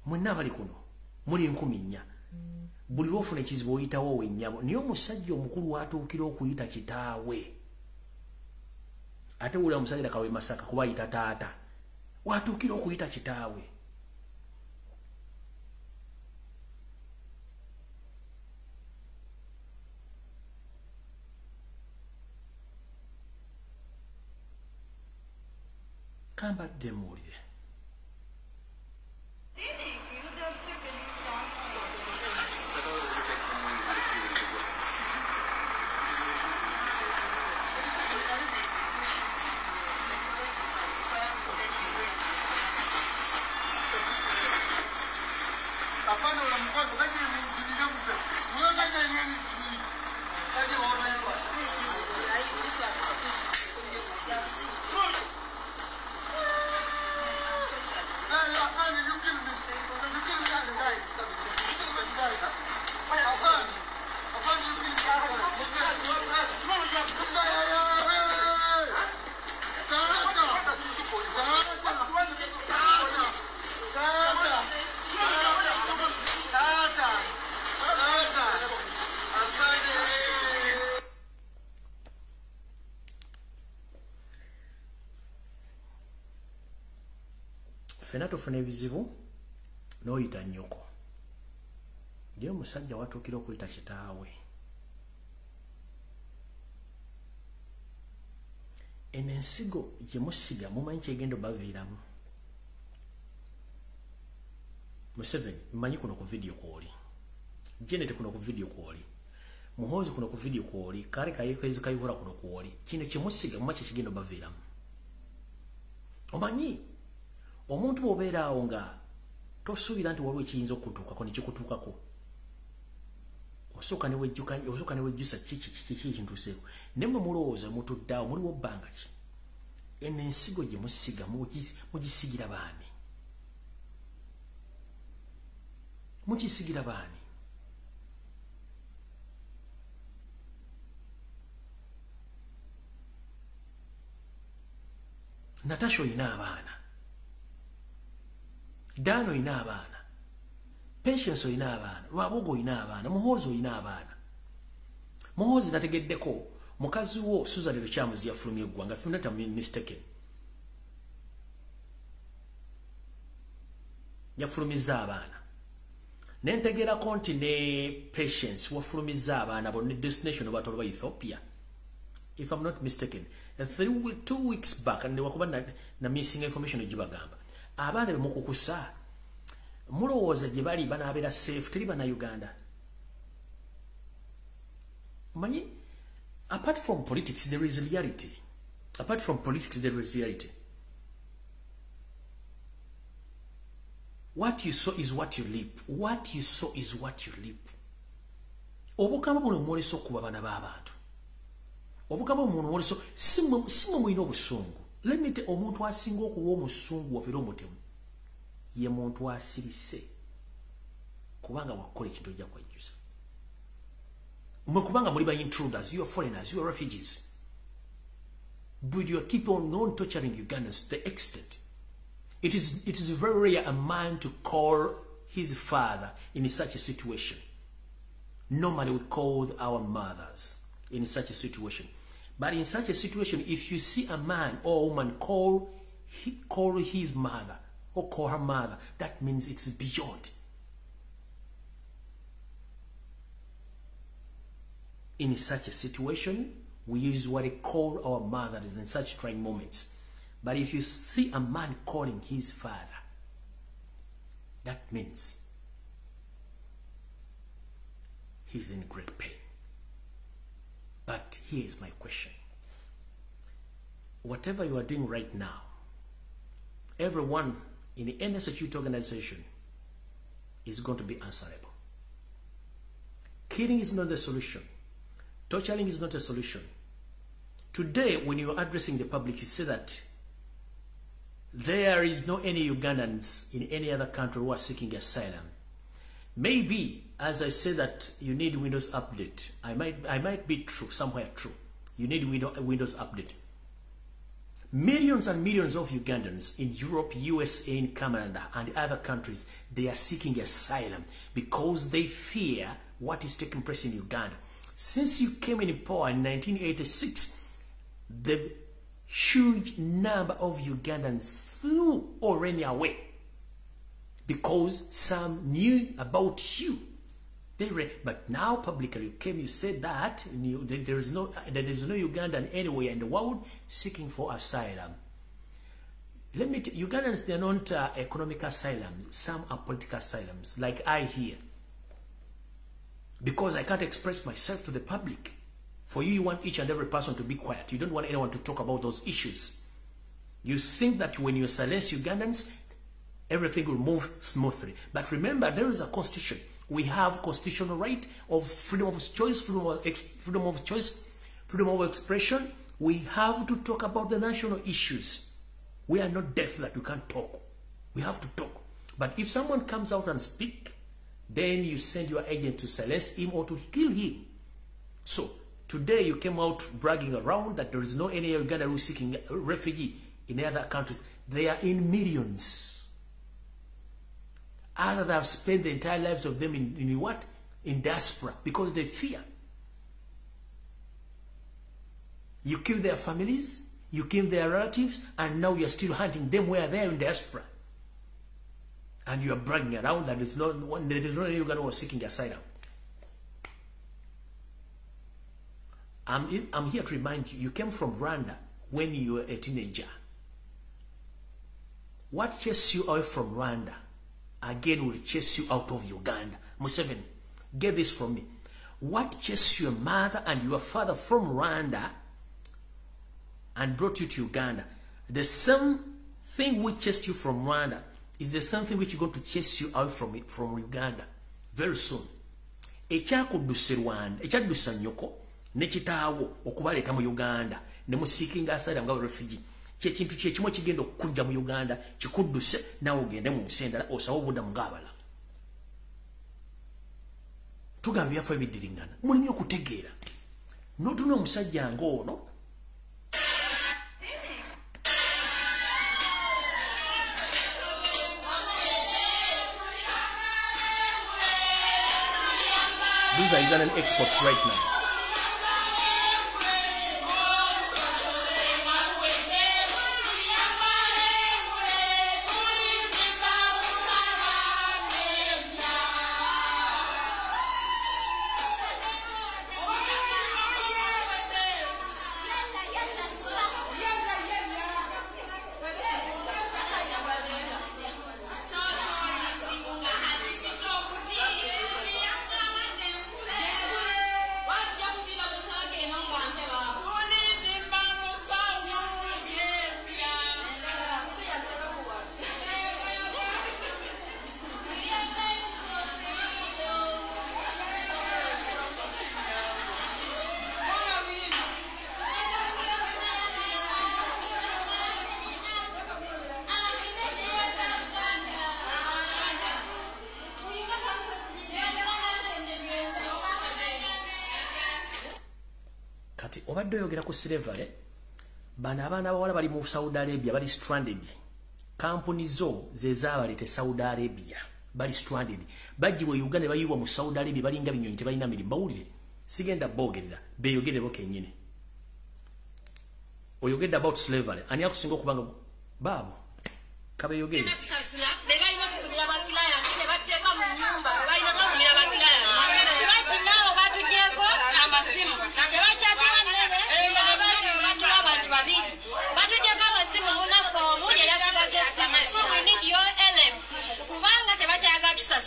Mwenna abali kuno muli 4,000. Buli lw'ofuna ekizibu oyitawo wennyabo, naye omusajja omukulu watuukira okuyita kitaawe. Ate wulira omusajja kawe Masaka kuba ayita taata, watuukira okuyita kitaawe. Kambadde muwulire. Ffenna tufuna ebizibu n'oyita nnyoko, naye omusajja watuukira okuyita kitaawe. Eno ensigo gye musiga mumanyi kyegenda obaviiramu. Museveni mmanyi kuno ku vidiyo kw'oli, Janet kuno ku vidiyo kw'oli, Muhoozi kuno ku vidiyo kw'oli, Kale Kayihura kuno kw'oli. Kino kye musiga mumanyi kyekigenda obaviiramu. Omanyi omuntu bw'obeera awo nga tosuubira nti waliwo ekiyinza okutuukako ne kikutuukako, osooka ne wejjusa kiki kintuuseeko. Naye mmwe mulowooza mutudde awo muliwo bbanga ki? Eno ensigo gye musiga mugisigira baani? Mukisigira baani? Natasha oyina abaana, Dan oyina abaana, Patience oyina abaana, Lwabogo oyina abaana, Muhoozi oyina abaana. Muhoozi nategeddeko mukazi wo Susan Lukyamuzi yafulumya eggwanga, if I'm not mistaken. Yafulumizza abaana. Nentegerako nti ne Patience wafulumizza abaana bo ne destination obatwala ba Ethiopia. If I'm not mistaken, 2 weeks back, and wakuba na missing information egibagamba. Abaana bemukukusa mulowooza gye bali banaabeera safe, teri bana Uganda. Manyi, apart from politics there is reality. Apart from politics there is reality. What you sow is what you reap. What you sow is what you reap. Obukama buno mwoleso okuba baana b'abantu. Obukama buno mwoleso si mmwe mulina obusungu. Let me tell omuntu asinga okuba omusungu wafere omutemu ye muntu asirise, kubanga wakola ekintu ojja kwejjusa. Mmwe kubanga muli ba intruders, you are foreigners, you are refugees, but you keep on non torturing Ugandans to the extent it is very rare a man to call his father in such a situation. Normally we call our mothers in such a situation. But in such a situation, if you see a man or a woman call his mother or call her mother, that means it's beyond. In such a situation, we usually call our mothers in such trying moments. But if you see a man calling his father, that means he's in great pain. But here is my question. Whatever you are doing right now, everyone in any security organization is going to be answerable. Killing is not the solution. Torturing is not a solution. Today, when you are addressing the public, you say that there is no any Ugandans in any other country who are seeking asylum. Maybe, as I say that you need Windows update, I might be true, somewhere true. You need Windows update. Millions and millions of Ugandans in Europe, USA, in Canada, and other countries, they are seeking asylum because they fear what is taking place in Uganda. Since you came in power in 1986, the huge number of Ugandans flew or ran away because some knew about you. They ran, but now publicly you came, you said that there is no Ugandan anywhere in the world seeking for asylum. Let me tell you, Ugandans, they are not economic asylum. Some are political asylums, like I here. Because I can't express myself to the public. For you, you want each and every person to be quiet. You don't want anyone to talk about those issues. You think that when you silence Ugandans, everything will move smoothly. But remember, there is a constitution. We have constitutional right of freedom of choice, freedom of choice, freedom of expression. We have to talk about the national issues. We are not deaf that we can't talk. We have to talk. But if someone comes out and speak, then you send your agent to silence him or to kill him. So today you came out bragging around that there is no any Uganda who is seeking refugee in other countries. They are in millions. Others have spent the entire lives of them in what? In diaspora, because they fear. You kill their families, you kill their relatives, and now you are still hunting them where they are in diaspora. And you are bragging around that there is no Uganda who is seeking asylum. I'm here to remind you, you came from Rwanda when you were a teenager. What chased you away from Rwanda again will chase you out of Uganda. Museveni, get this from me. What chased your mother and your father from Rwanda and brought you to Uganda, the same thing which chased you from Rwanda is the same thing which is going to chase you out from Uganda very soon. Ekyakuddusa Rwanda, ekyaddusa nnyoko ne kitaawo okubaleeta mu Uganda ne musiikinga asylum nga refugee. Kyekintu kyekimu ekigenda okukujja mu Uganda kikudduse naawe ogende mu nsi endala osabe obuddamu ng'abalala. Tugamba ebyafa ebiddiringana, mulimu okutegeera. N'otuna omusajja ng'ono. These are Ugandan exports right now. Obadde oyogera ku slavery, bano abaana abawala bali mu Saudi Arabia, bali stranded. Kampuni zo ze zaabaleeta e Saudi Arabia, bali stranded. Baggyibwa e Uganda ne bayiibwa mu Saudi Arabia, balinga binyonyi tebalina mirimu. Bawulire, sigenda boogerera, beeyogere bo kennyini. Oyogedde about slavery, ani akusinga okuba nga baabo kabeeyogere.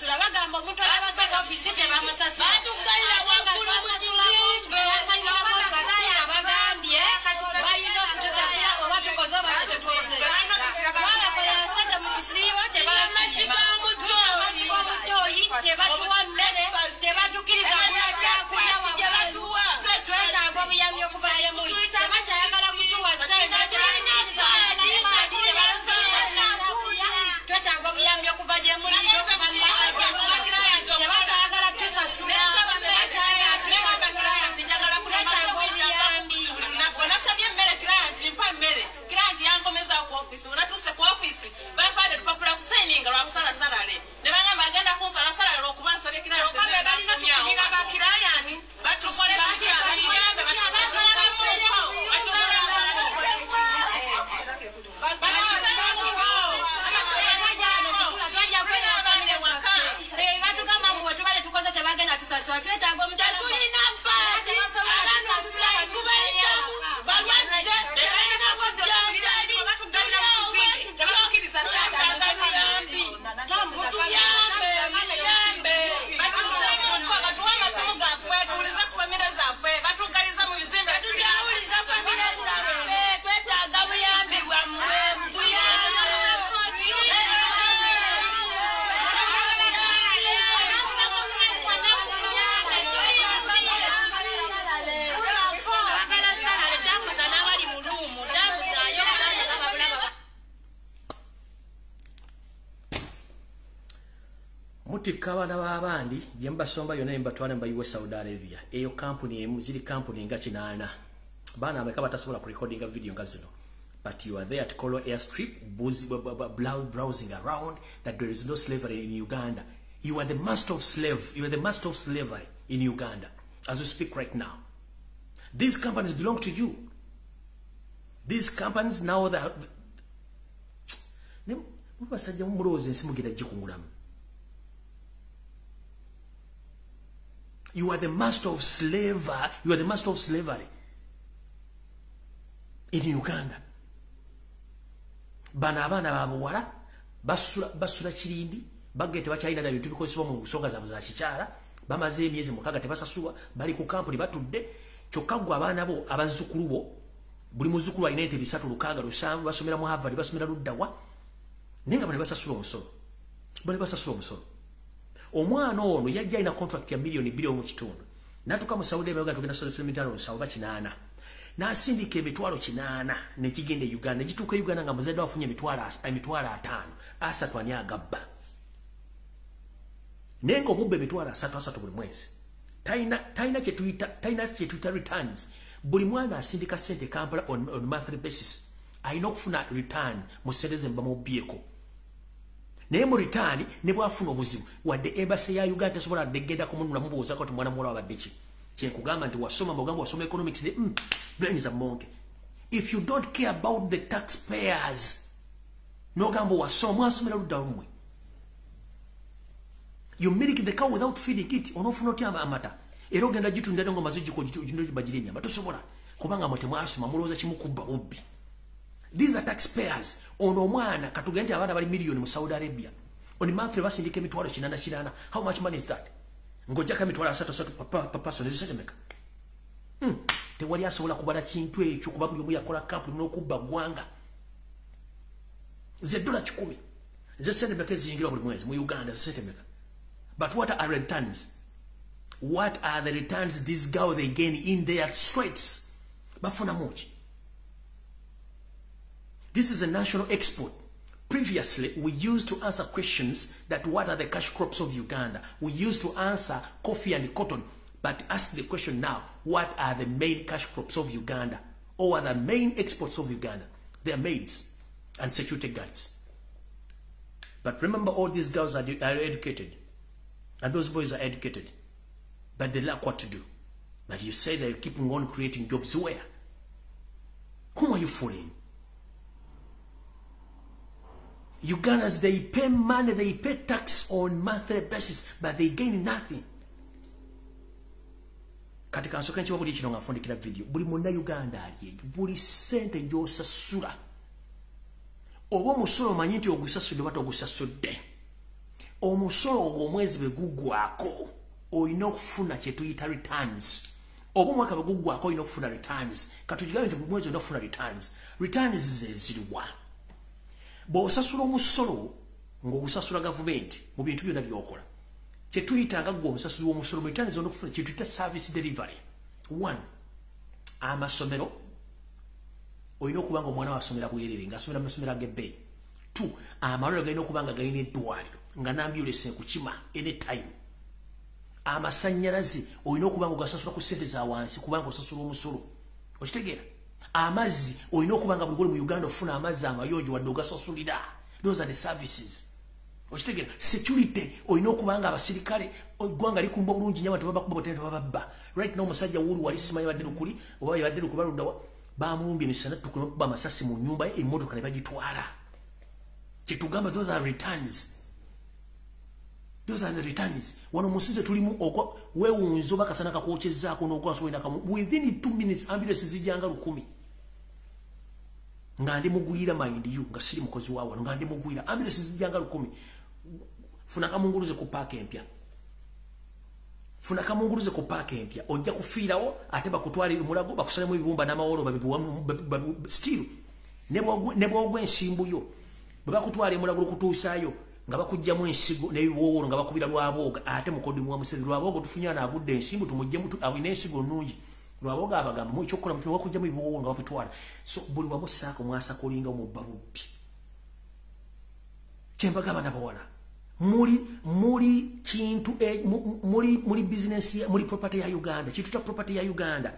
Bagamba omuntu alabaza ofisi tebamusasula. Batuggalira waggulu mu kizimbe. Bagambye balina okutusasula oba tukoze oba tetukoze. Twabakolera ssente mu kisiibo tebasiima. Tebatuwa mmere, tebatukkiriza kulya kyakulya wabweru. obuyambi okuva gye muli. Tebakyayagala kutuwa ssente. Twetaaga obuyambi okuva gye muli. Tebakyayagala tusasula. Twetaaga obuyambi. Nasabye emmere client mpa mmere. Client yankomeza ku office. Onatuuse ku office bampadde olupapula kusayininga lwa kusala salale. Ne bagamba agenda kunsala salale olw'okuba nsabye client. Kyokka be balina tukugira ba client Batukole tutya? Batuyambe, Batugamba mbu tubale tukoze tebagenda tusasula. Twetaaga omukyala. Tulina mpaadi abaana tubayitamu balwadde bebalina bujjanjabi tebatukiriza buyambi mutuyambe muyambe batusemuko batuwe amasimu gaffe tuwulize ku famire zaffe batuggaliza mu bizimbe tutawuliza famire zaffe. Twetaaga buyambi bwammwe mutuyambe. Twagala salale tambuza n'abali mu luumu tambuzaayo kubanga babulaba. Mutikka abaana b'abandi gye mubasomba yonna ne mubatwala ne mubayiwa Saudi Arabia. Eyo kampuni emu ziri kampuni nga 8. Baana abeka batasobola kurekodinga video nga zino. But you are there at Kolo Airstrip browsing around that there is no slavery in Uganda. You are the master of slave. You are the master of slavery in Uganda as we speak right now. These companies belong to you. These companies now that basajja mulowooza ensi mugenda gikungulamu. You are the master of slavery. You are the master of slavery in Uganda. Bano abaana babuwala basula kirindi bagge tebakyalina na bintu bikozesebwa mu nsonga zaabwe za kikyala. Bamaze emyezi 6 tebasasulwa, bali ku kampuni batudde. Kyokka ggwe abaana bo abazzukulu bo buli muzzukulu alina ente 3 6 7 basomera mu Harvard, basomera luddawa, naye nga bano basasula omusolo. Bano basasula omusolo. Omwana ono yajja alina contract ya miliyoni 2.5 n'atuuka mu Saudi Arabia tugenda sasula emitwalo 7 8 n'asindika emitwalo 8 nekigenda e Uganda. Negituuka e Uganda nga muzadde afunye emitwalo 5 asatu ani agabba, naye nga obubba emitwalo 3 buli mwezi. Talina kyetuyita returns. Buli mwana asindika ssente Kampala on monthly basis alina okufuna return mu ssente ze mubamubyeko. Naye mu return ne bwafuna obuzibu wadde embassy ya Uganda tesobola ddegenda kumunula mubuuzaako nti mwana muwala wabadde ki. Kyenkugamba nti wasoma mugamba wasoma economics ne brain is a monkey. If you don't care about the taxpayers, n'ogamba wasoma mwasomera ludda lumwe. You milk the cow without feeding it. Onofuna otya amata? Era ogenda gitunda nga omaze bagira ennyama. Tosobola kubanga mwe temwasoma mulowooza kimu kubba bubbi. These are taxpayers. Ono omwana katugende nti abaana bali miliyoni mu Saudi Arabia. On monthly basindika emitwalo 8 8. How much money is that? Ng'ojjako emitwalo 3 3 per person ezisente meka? Tewali asobola kubala kintu ekyo kuba buli omu yakola kampuni n'okubba ggwanga. Ze $100 ze sente meka eziyingira buli mwezi mu Uganda? Ze sente meka? But what are returns? What are the returns these girls they gain in their straits? Bafuna muki? This is a national export. Previously, we used to answer questions that what are the cash crops of Uganda? We used to answer coffee and cotton. But ask the question now, what are the main cash crops of Uganda? Or are the main exports of Uganda? They are maids and security guards. But remember, all these girls are educated. And those boys are educated. But they lack what to do. But you say that you're keeping on creating jobs where? Whom are you fooling? Ugandans, they pay money, they pay tax on monthly basis, but they gain nothing. Kati kansooke nkiba buli kino nga nfundikira video. Buli munnayuganda ali eyo, buli ssente gy'osasula oba omusolo omanyi nti ogusasudde oba togusasudde, omusolo ogwo omwezi bwe gugwako olina okufuna kye tuyita returns. Oba omwaka bwe gugwako olina okufuna returns. Katukigambe nti buli mwezi olina okufuna returns. Returns ze ziriwa? Bw'osasula omusolo ng'ogusasula gavumenti mu bintu byonna by'okola, kye tuyita nga ggwe omusasuzi w'omusolo mu returns olina okufuna kye tuyita service delivery. One, Amasomero olina okuba nga omwana wasomera bwerere, ng'asomera mu masomero ag'ebbeeyi. 2, amalwaliro galina okuba nga galina eddwaliro nga n'ambulance ekukima anytime. Amasannyalaze olina okuba nga ogasasula ku ssente za wansi kubanga osasula omusolo. Okitegeera? Amazzi olina okuba nga buli goli mu Uganda ofuna amazzi amayonjo wadde ogasasulira. Those are the services. Okitegeera? Security olina okuba nga abasirikale eggwanga likumba bulungi nnyo, abantu babakuba botene tebababba. Right now omusajja wuuli wali simanyi badde lukuli oba yabadde lukuba luddawa, bamulumbye emisana ttuku ne amasasi mu nnyumba ye, emmotoka ne bagitwala. Kyetugamba, those are returns. Those are the returns. Wano mu nsi tulimu weewunza oba kasana kakwokyezaako n'ogwasobola kamu, within 2 minutes ambulance zijjanga 1000. Nga ndi mugwira, mind you, nga siri mukozi wa wano, nga ndi mugwira, ambulance zijjanga 1000. Funa kamunguluze ku paaka empya. Funa kamunguluze ku paaka empya, ojja kufiirawo ate bakutwale emulago bakusalemu ebibumba n'amawolo babibuwamu still. Ne bwogwa ensimbu yo, bwe bakutwala emulago okutuusaayo nga bakugjamu ensigo n'ebiwoowolo nga bakubira Lwabooga, ate mukoddomi wa Museveni. Lwabooga tufunye anaagudde ensimbu tumuggyemu, alina ensigo nnungi. Lwabooga abagamba mu ekyokukola mutume bakugjamu ebiwoowolo nga babitwala. So buli wamu saako mwasakolinga mubba bubbi. Kyembagamba nabawala, muli kintu muli business, muli property ya Uganda, kintu kya property ya Uganda.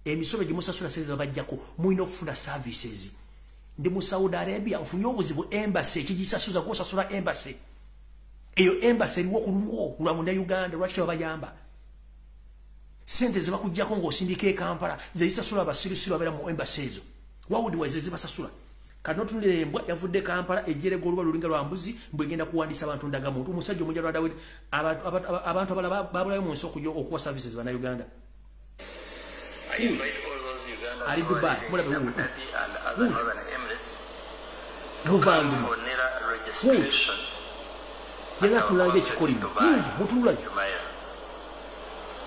Emisolo gye musasula, sente babajjako, mulina okufuna services. Ndi mu Saudi Arabia, nfunye obuzibu, embassy ekigisasuza gwosasula embassy. Eyo embassy eriwo ku lulwo lwa Munnayuganda, lwaki tebabayamba? Sente zebakuggyako ng'osindika e Kampala ze zisasula abasirusiru abeera mu embassy ezo. Wawudiwa ze zibasasula. Kati notunulira embwa yavudde Kampala ejjerega oluba lulinga lwa mbuzi mbwe egenda kuwandiisa abantu ndagamuntu. Omusajja omujalwada, abantu abalala babulayo mu nsi okuwa services Bannayuganda. Ali Dubai, mulabe wuuyo. Muvandimwe yena tulanga ekikolimo mutunulayo.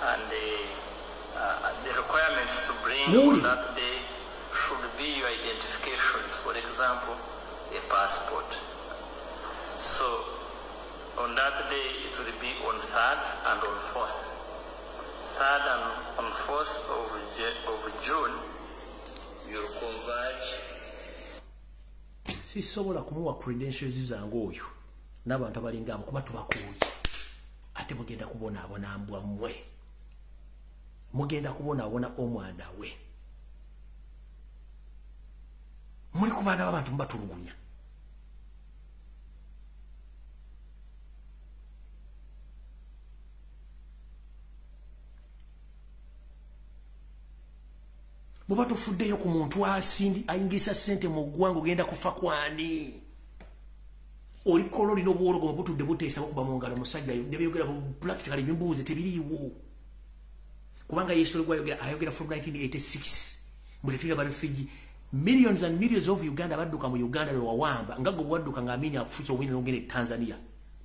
And the requirements to bring on that day should be your identifications, for example, a passport. So on that day, it will be on 3rd and on 4th. 3rd and on 4th of June, you'll converge. Sisobola kumuwa credentials zange oyo n'abantu abalinga abo kuba tubakooye, ate mugenda kubonaabona mbwa mmwe, mugenda kubonaabona omwana we. Muli ku baana b'abantu mubatulugunya. Bw'oba tofuddeyo ku muntu asindi ayingisa ssente mu ggwanga, ogenda kufa kwani? Olikola olina obuwologomo butudde buteesa bukuba mu ngalo. Musajja ne byogera practically bimbuuze tebiriiwo, kubanga Yesu gwayogera ayogera from 1986 mbu tetulina ba refugee. Millions and millions of Uganda badduka mu Uganda lwe wawamba, nga gwe bwadduka nga Amini akufuusa obwine n'ogenda e Tanzania.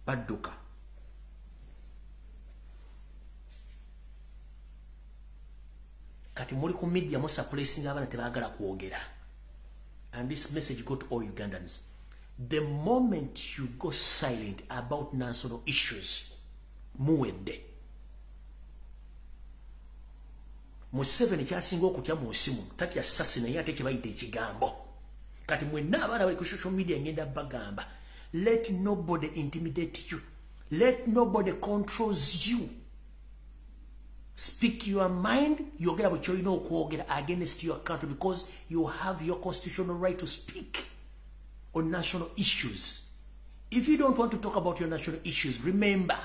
Badduka. Kati muli ku media musuppressinga abaana, tebaagala kwogera. And this message go to all Ugandans: the moment you go silent about national issues, muwedde. Museveni kyasinga okutya mu nsi muno tatya sasi, naye ate kyebayita ekigambo. Kati mwenna abaana bali ku social media, ngenda bagamba, let nobody intimidate you, let nobody controls you. Speak your mind. Yogera bwe kyolina okwogera against your country, because you have your constitutional right to speak on national issues. If you don't want to talk about your national issues, remember,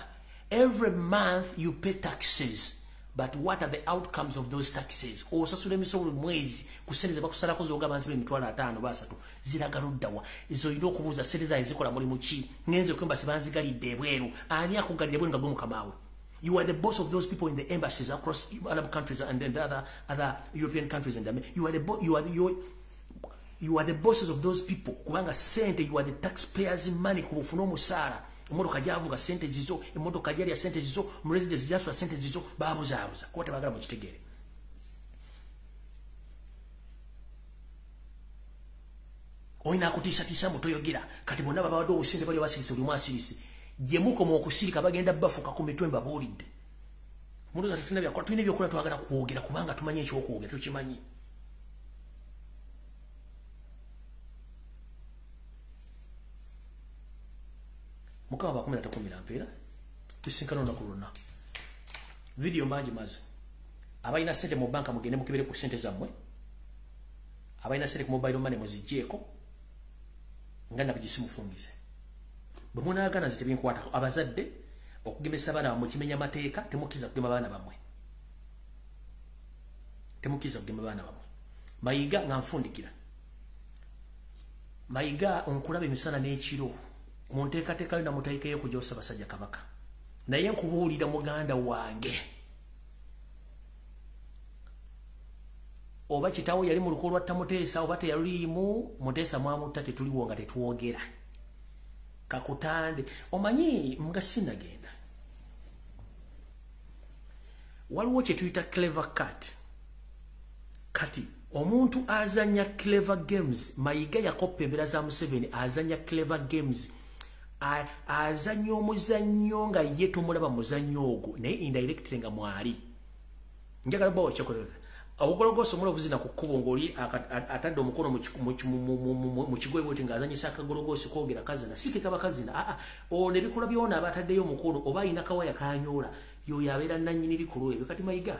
every month you pay taxes. But what are the outcomes of those taxes? Osasula emisolo buli mwezi ku ssente ze bakusalako z'ogamba nti 50,000 basatu ziraga luddawa? Ezo olina okubuuza, ssente zange zikola mulimu ki? Ngenze ku embassy banzigalidde ebweru. Ani akugalidde ebweru nga gwe mukama we? You are the boss of those people in the embassies across Arab countries and the other European countries, and you are the bosses of those people, kubanga sente, you are the taxpayers' money. Kubufuna omusaala, emmotoka gyavuga sente zizo, emmotoka gyalya sente zizo, mu residence gyasula sente zizo. Babuzaabuza kuba tebagala mukitegeere. Olina akutiisatiisa mbu toyogera. Kati bonna babawadde obusente, bali basirise, buli mwasirise. Gye mukoma okusirika bagenda bafuka ku mitwe. Mbabuulidde, Mulowooza tetulina byakola, tulina ebyokola, twagala kwogera kubanga tumanyi ekyokwogera, tukimanyi. Mukama bakumira takumira mpeera, tusinkana olunaku lwonna. Vidiyo mangi maze. Abalina ssente mu banka mugende mukebere ku ssente zammwe. Abalina ssente ku mobile money muziggyeko nga nabugisi mufungize. Bwe munaagana nze tebinkwatako. Abazadde okugemesa abaana bammwe kimenya amateeka, temukkiriza kugema baana bammwe. Temukkiriza kugema baana bammwe. Mayiga nga nfundikira. Mayiga onkulaba emisana n'ekiro mu nteekateeka yo namuteekayo okujja Ssaabasajja Kabaka. Naye nkubuulira muganda wange, oba kitaawo yali mu luko lwa Muteesa oba teyaluliimu, Muteesa mwamutta, tetuliwo nga tetwogera. Kakutande omanyi nga sinagenda, waliwo kye tuyita clever cat. Kati omuntu azanya clever games, Mayiga yakoppa embeera za Museveni, azanya clever games, azanya omuzannyo nga ye tomulaba muzannyo ogwo, naye indirectly nga mwali. Njagala bawa ekyokulabirako. Obugologoso omula obuzina ku kkubo ng'oli atadde omukono mu kigoye bwoti ng'azanyisa akagologosi koogera kazina, si ke kaba kazina, aa ono ebikolwa byona aba ataddeyo omukono oba alina kawaya kanyoola, y'oyo abeera nannyini bikolwa ebyo. Kati Mayiga,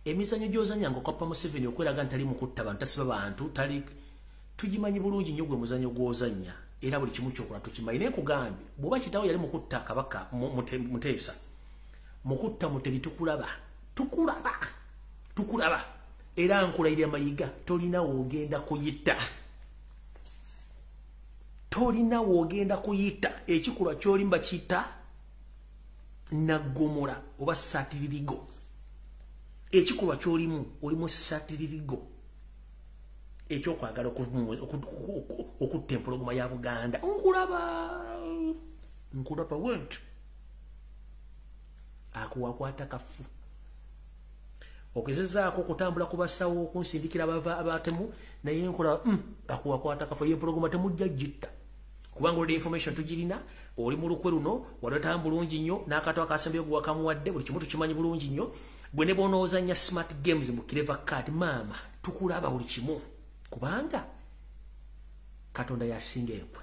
emizannyo gy'ozannya ng'okoppa Museveni okweraga nti tali mu kutta bantu, tasiba bantu, tali, tugimanyi bulungi nnyo gwe muzannyo gw'ozannya, era buli kimu ky'okola tukimanyi. Naye nkugambye, bw'oba kitaawo yali mu kutta Kabaka Muteesa, mu kutta Mutebi, tukulaba, tukulaba, tukulaba. Era nkulayirira Mayiga, tolina w'ogenda kuyita, tolina w'ogenda kuyita. Ekikolwa ky'olimba kiyita naggomola oba satiririgo. Ekikolwa ky'olimu, olimu satiririgo ekyokwagala okutta empologoma ya Buganda. Nkulaba, nkulaba went akuwakwata kafu. Ogezezaako okutambula ku basawo okunsindikira abava abatemu, naye nkola akuwakwata kafu. Empologoma temujja gitta, kubanga olwo information tugirina, oli mu lukwe luno walota bulungi nnyo, n'akato akasembyeyo gwe wakamuwadde, buli kimu tukimanyi bulungi nnyo. Bwe ne bw'onoozannya smart games mu clever cat, maama tukulaba buli kimu, kubanga Katonda yasinga enkwe.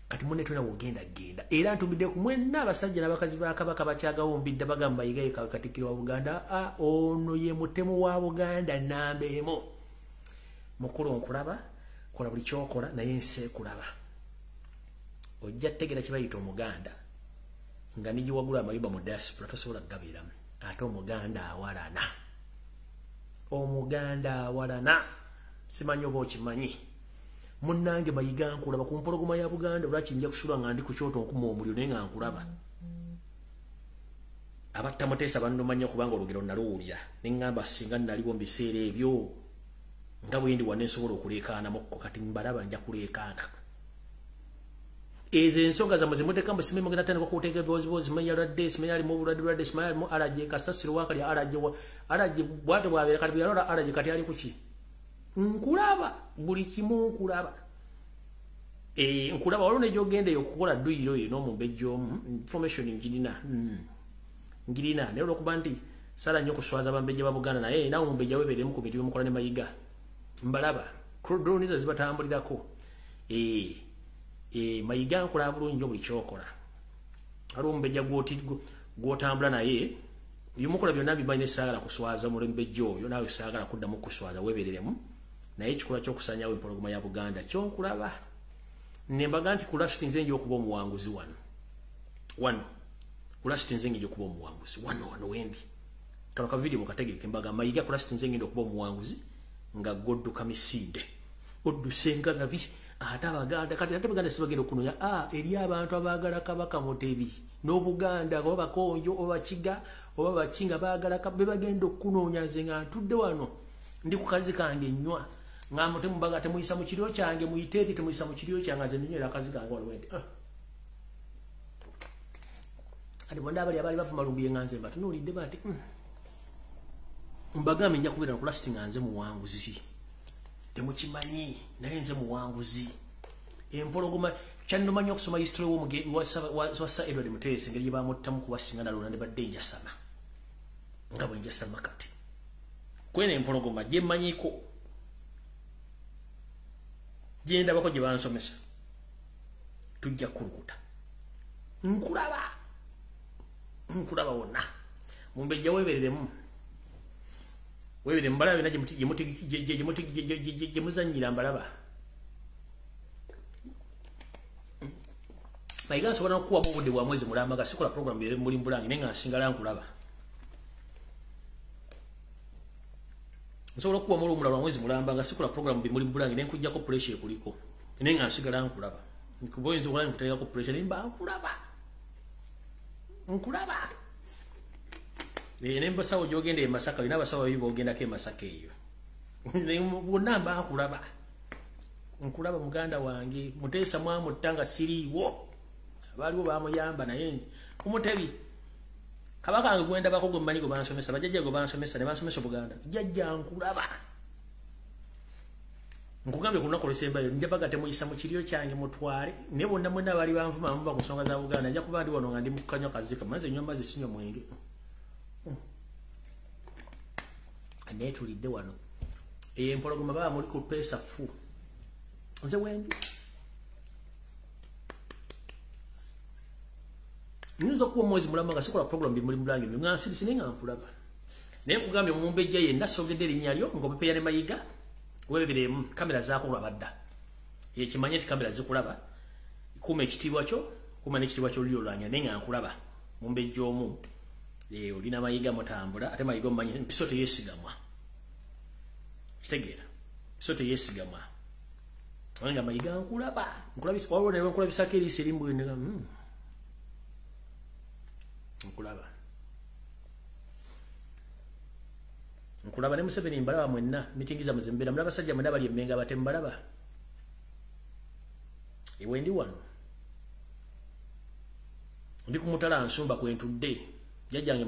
Kati munne tulina wogenda genda. Era ntumidde ku mwenna abasajja n'abakazi ba Kabaka bakyagawumbidde bagamba Mayiga ye Katikkiro wa Buganda, a ono ye mutemu wa Buganda namba emu. Mukulu nkulaba, kola buli ky'okola, naye ensi ekulaba. Ojja kutegeera kye bayita Omuganda nga nigiwagula amayumba mu diaspora tosobola kugabeeramu. Ate Omuganda awalana, Omuganda awalana, simanyi oba okimanyi. Munnange Mayiga nkulaba ku mpologoma ya Buganda, lwaki nja kusula nga ndi ku kyoto nkuma omuliro, naye nga nkulaba. Abatta Muteesa bannomanya kubanga olugero naluwulira, ne ŋŋamba singa naliwo mu biseera ebyo nga bwe ndi wano nsobola okuleekaanamukko. Kati mbalaba nja kuleekaana. Ezo ensonga zammwe zemuteeka mbu simanyi mugenda tandika okuteeka ebibozibozi, simanyi yalwadde, simanyi alimu obulwadde bulwadde, simanyi alimu alaje, kasasiro waakali alaje, alaje bw'atyo bw'abeera. Kati bwe yalwala alaje kati ali ku ki? Nkulaba buli kimu, nkulaba. Nkulaba waliwo n'egyogenda eyo okukola dduyiro eyo n'omumbejja omu, information ngirina, ngirina, naye olw'okuba nti saala nnyo okuswaza abambejja ba Buganda, naye naawe omumbejja weebeeremu ku bintu byemukola ne Mayiga. Mbalaba drone zo zibatambulirako. Mayiga nkulaba bulungi nnyo buli ky'okola. Waliwo omumbejja gw'otambula naye, ebimukola byonna bimanyi, saagala kuswaza omumbejja oyo, naawe saagala kuddamu kuswaza, weebereremu. Naye ekikolwa ky'okusaanyaawo empologoma ya Buganda kyonkulaba. Ne mbaga nti ku last nze nja okuba omuwanguzi wano. Wano ku last nze nja okuba omuwanguzi wano, wano wendi. Kano ka video mukategeke, mbaga Mayiga ku last nze ngenda okuba omuwanguzi nga godduka misinde, odduse nga gabisi. Ate Abaganda kati, ate Abaganda sibagenda okunoonya eri abantu abaagala Kabaka Mutebi n'Obuganda, oba Bakonjo oba Bakiga oba baki nga baagala be bagenda okunoonya. Nze nga ntudde wano ndi ku kazi kange nnywa, nga mutemubaga temuyisa mu kiryo kyange, muyite eri temuyisa mu kiryo kyange, nze nnywera akazi kange wano wendi. Kati bonna abali abaali bavuma Lumbuye nga nze mbatunuulidde bati mbagambe nja kubeera ku last nga nze muwanguzi. Temukimanyi, naye nze muwanguzi. Empologoma kyannomanyi okusoma history wa Sir Edward Muteesa, engeri gye bamuttamu kuba singa nalonda ne badde njasama. Nga bwe njasama kati. Kwene empologoma gye mmanyiiko. Gye ndabako gye bansomesa. Tujja kulukuta. Nkulaba. Nkulaba wonna. Mumbejja weebereremu. Weebere mbalaba byonna gye muzannyira mbalaba. Mayiga nsobola n'okukuwamu obudde bwa mwezi mulamba nga sikola program muli mbulange naye nga nsigala nkulaba. Nsobola okukuwamu oluwummula lwa mwezi mulamba nga sikola program muli mbulange ne nkuggyako pressure ekuliko naye nga nsigala nkulaba. Nkuba oyinza okulaba nkuteekako pressure naye mba nkulaba. Nkulaba. Ne mbasawo gy'ogenda e Masaka olina abasawo babiri b'ogendako e Masaka eyo. Bonna mba nkulaba. Nkulaba muganda wange Muteesa mwamutta nga siriiwo. Baaliwo bamuyamba naye Omutebi kabaka wange gwendabako gwe mmanyi gwe bansomesa bajjajja gwe bansomesa ne bansomesa Obuganda. Jjajja nkulaba. Nkugambye ku lunaku olusembayo nja baga temuyisa mu kiryo kyange mutwale naye bonna mwenna baali banvuma muva ku nsonga za Buganda nja kuba ndi wano nga ndi mu kukanywa kazika maze nywa amazzi sinywa mwenge. Neetulidde wano. Empologoma baba muli ku peesa fu. Nze wendi. Nyinza okuwa omwezi mulamba nga sikola program muli mulange nga nsirise naye nga nkulaba. Naye nkugambye omumbejja yenna sogedde erinnya lyo ng'opepeya ne Mayiga weebereremu kamera zaakulaba dda. Ekimanye nti kamera zikulaba. Kuuma ekitiibwa kyo, kuuma n'ekitiibwa ky'olulyo olwanya naye nga nkulaba. Mumbejja omu olina Mayiga mutambula ate Mayiga omumanyi mpiso teyeesigamwa. Kitegeera. Mpiso teyeesigamwa. Nga Mayiga nkulaba. Nkulabisa waliwo ne nkulabisako eriiso erimu ne nkulaba. Nkulaba ne Museveni mbalaba mwenna mitingi zammwe ze mbeera mulaba abasajja mwenna bali emmenga abatemu mbalaba. Ewe ndi wano. Ndi ku mutala nsumba kwe ntudde. Jjajjange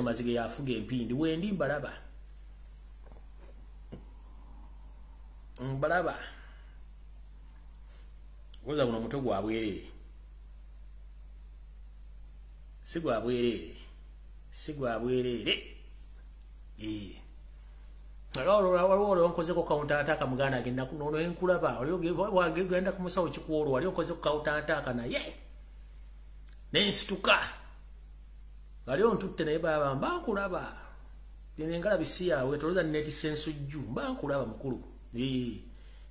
Mazige yafuga empindi wendi mbalaba. Mbalaba. Goza guno omutwe gwa bwerere. Si gwa bwerere. Si gwa bwerere. Waliwo nkozeko counter attack muganda agenda kunono enkulaba wali ogenda ku musawo kikuolwo wali okozeko counter attack naye nensituka wali ontutte naye baba mba nkulaba nengala bisi yawe toloza netise ensujju mba nkulaba mukulu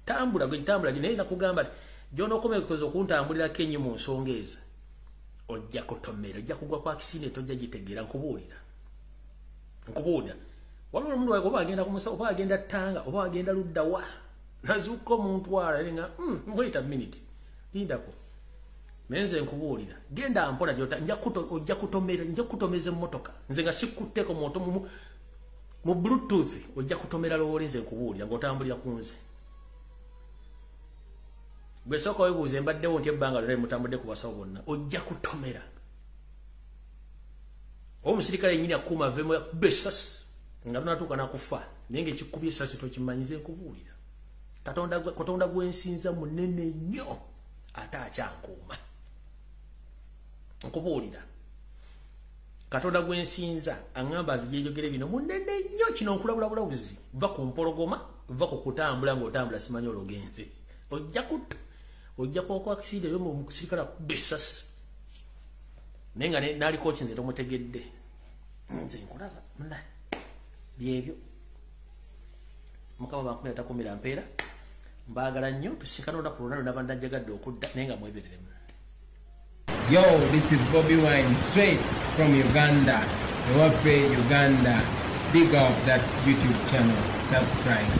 tambula gwe tambula naye nakugamba gy'onookomekoza okuntambulirako ennyo mu nsonga ezo ojja kutomera ojja kugwa kwa kisine tojja gitegeera nkubuulira nkubuulira. Waliwo omuntu oba agenda ku musawo oba agenda ttanga oba agenda ludda wa nazuuka omuntu ala naye nga wait a minute lindako naye nze nkubuulira genda mpola gy'ota ojja kutomera nja kutomeza emmotoka nze nga sikutteko moto mu bluetooth ojja kutomera loole nze nkubuulira ng'otambulira ku nze. Gwe sooka weebuuze mbaddewo nti ebbanga lyonna mutambudde ku basawo bonna ojja kutomera. Omusirikale yennyini akuuma aveemu yakuba essasi nga tonatuuka nakufa naye ng'ekikubye essasi tokimanyize nkubuulira. Katonda gwensinza munene nnyo ate akyankuuma. Nkubuulira. Katonda gwensinza aŋŋamba nzijejogere bino munene nnyo kino nkulabula bulabuzi va ku mpologoma va ku kutambula ng'otambula simanyi olwogenze. Ojja kutta ojja kwokwa akisinde yo omusirikale akuba essasi naye nga n'aliko ki nze tomutegedde nze nkulaba muna byebyo. Mukama bankumira takumira mpeera mbaagala nnyo tusinkane olunaku lwonna lwe naba njagadde okudda naye nga mwebereremu. Yo, this is Bobi Wine straight from Uganda. Ewaffe Uganda. Big up that YouTube channel. Subscribe.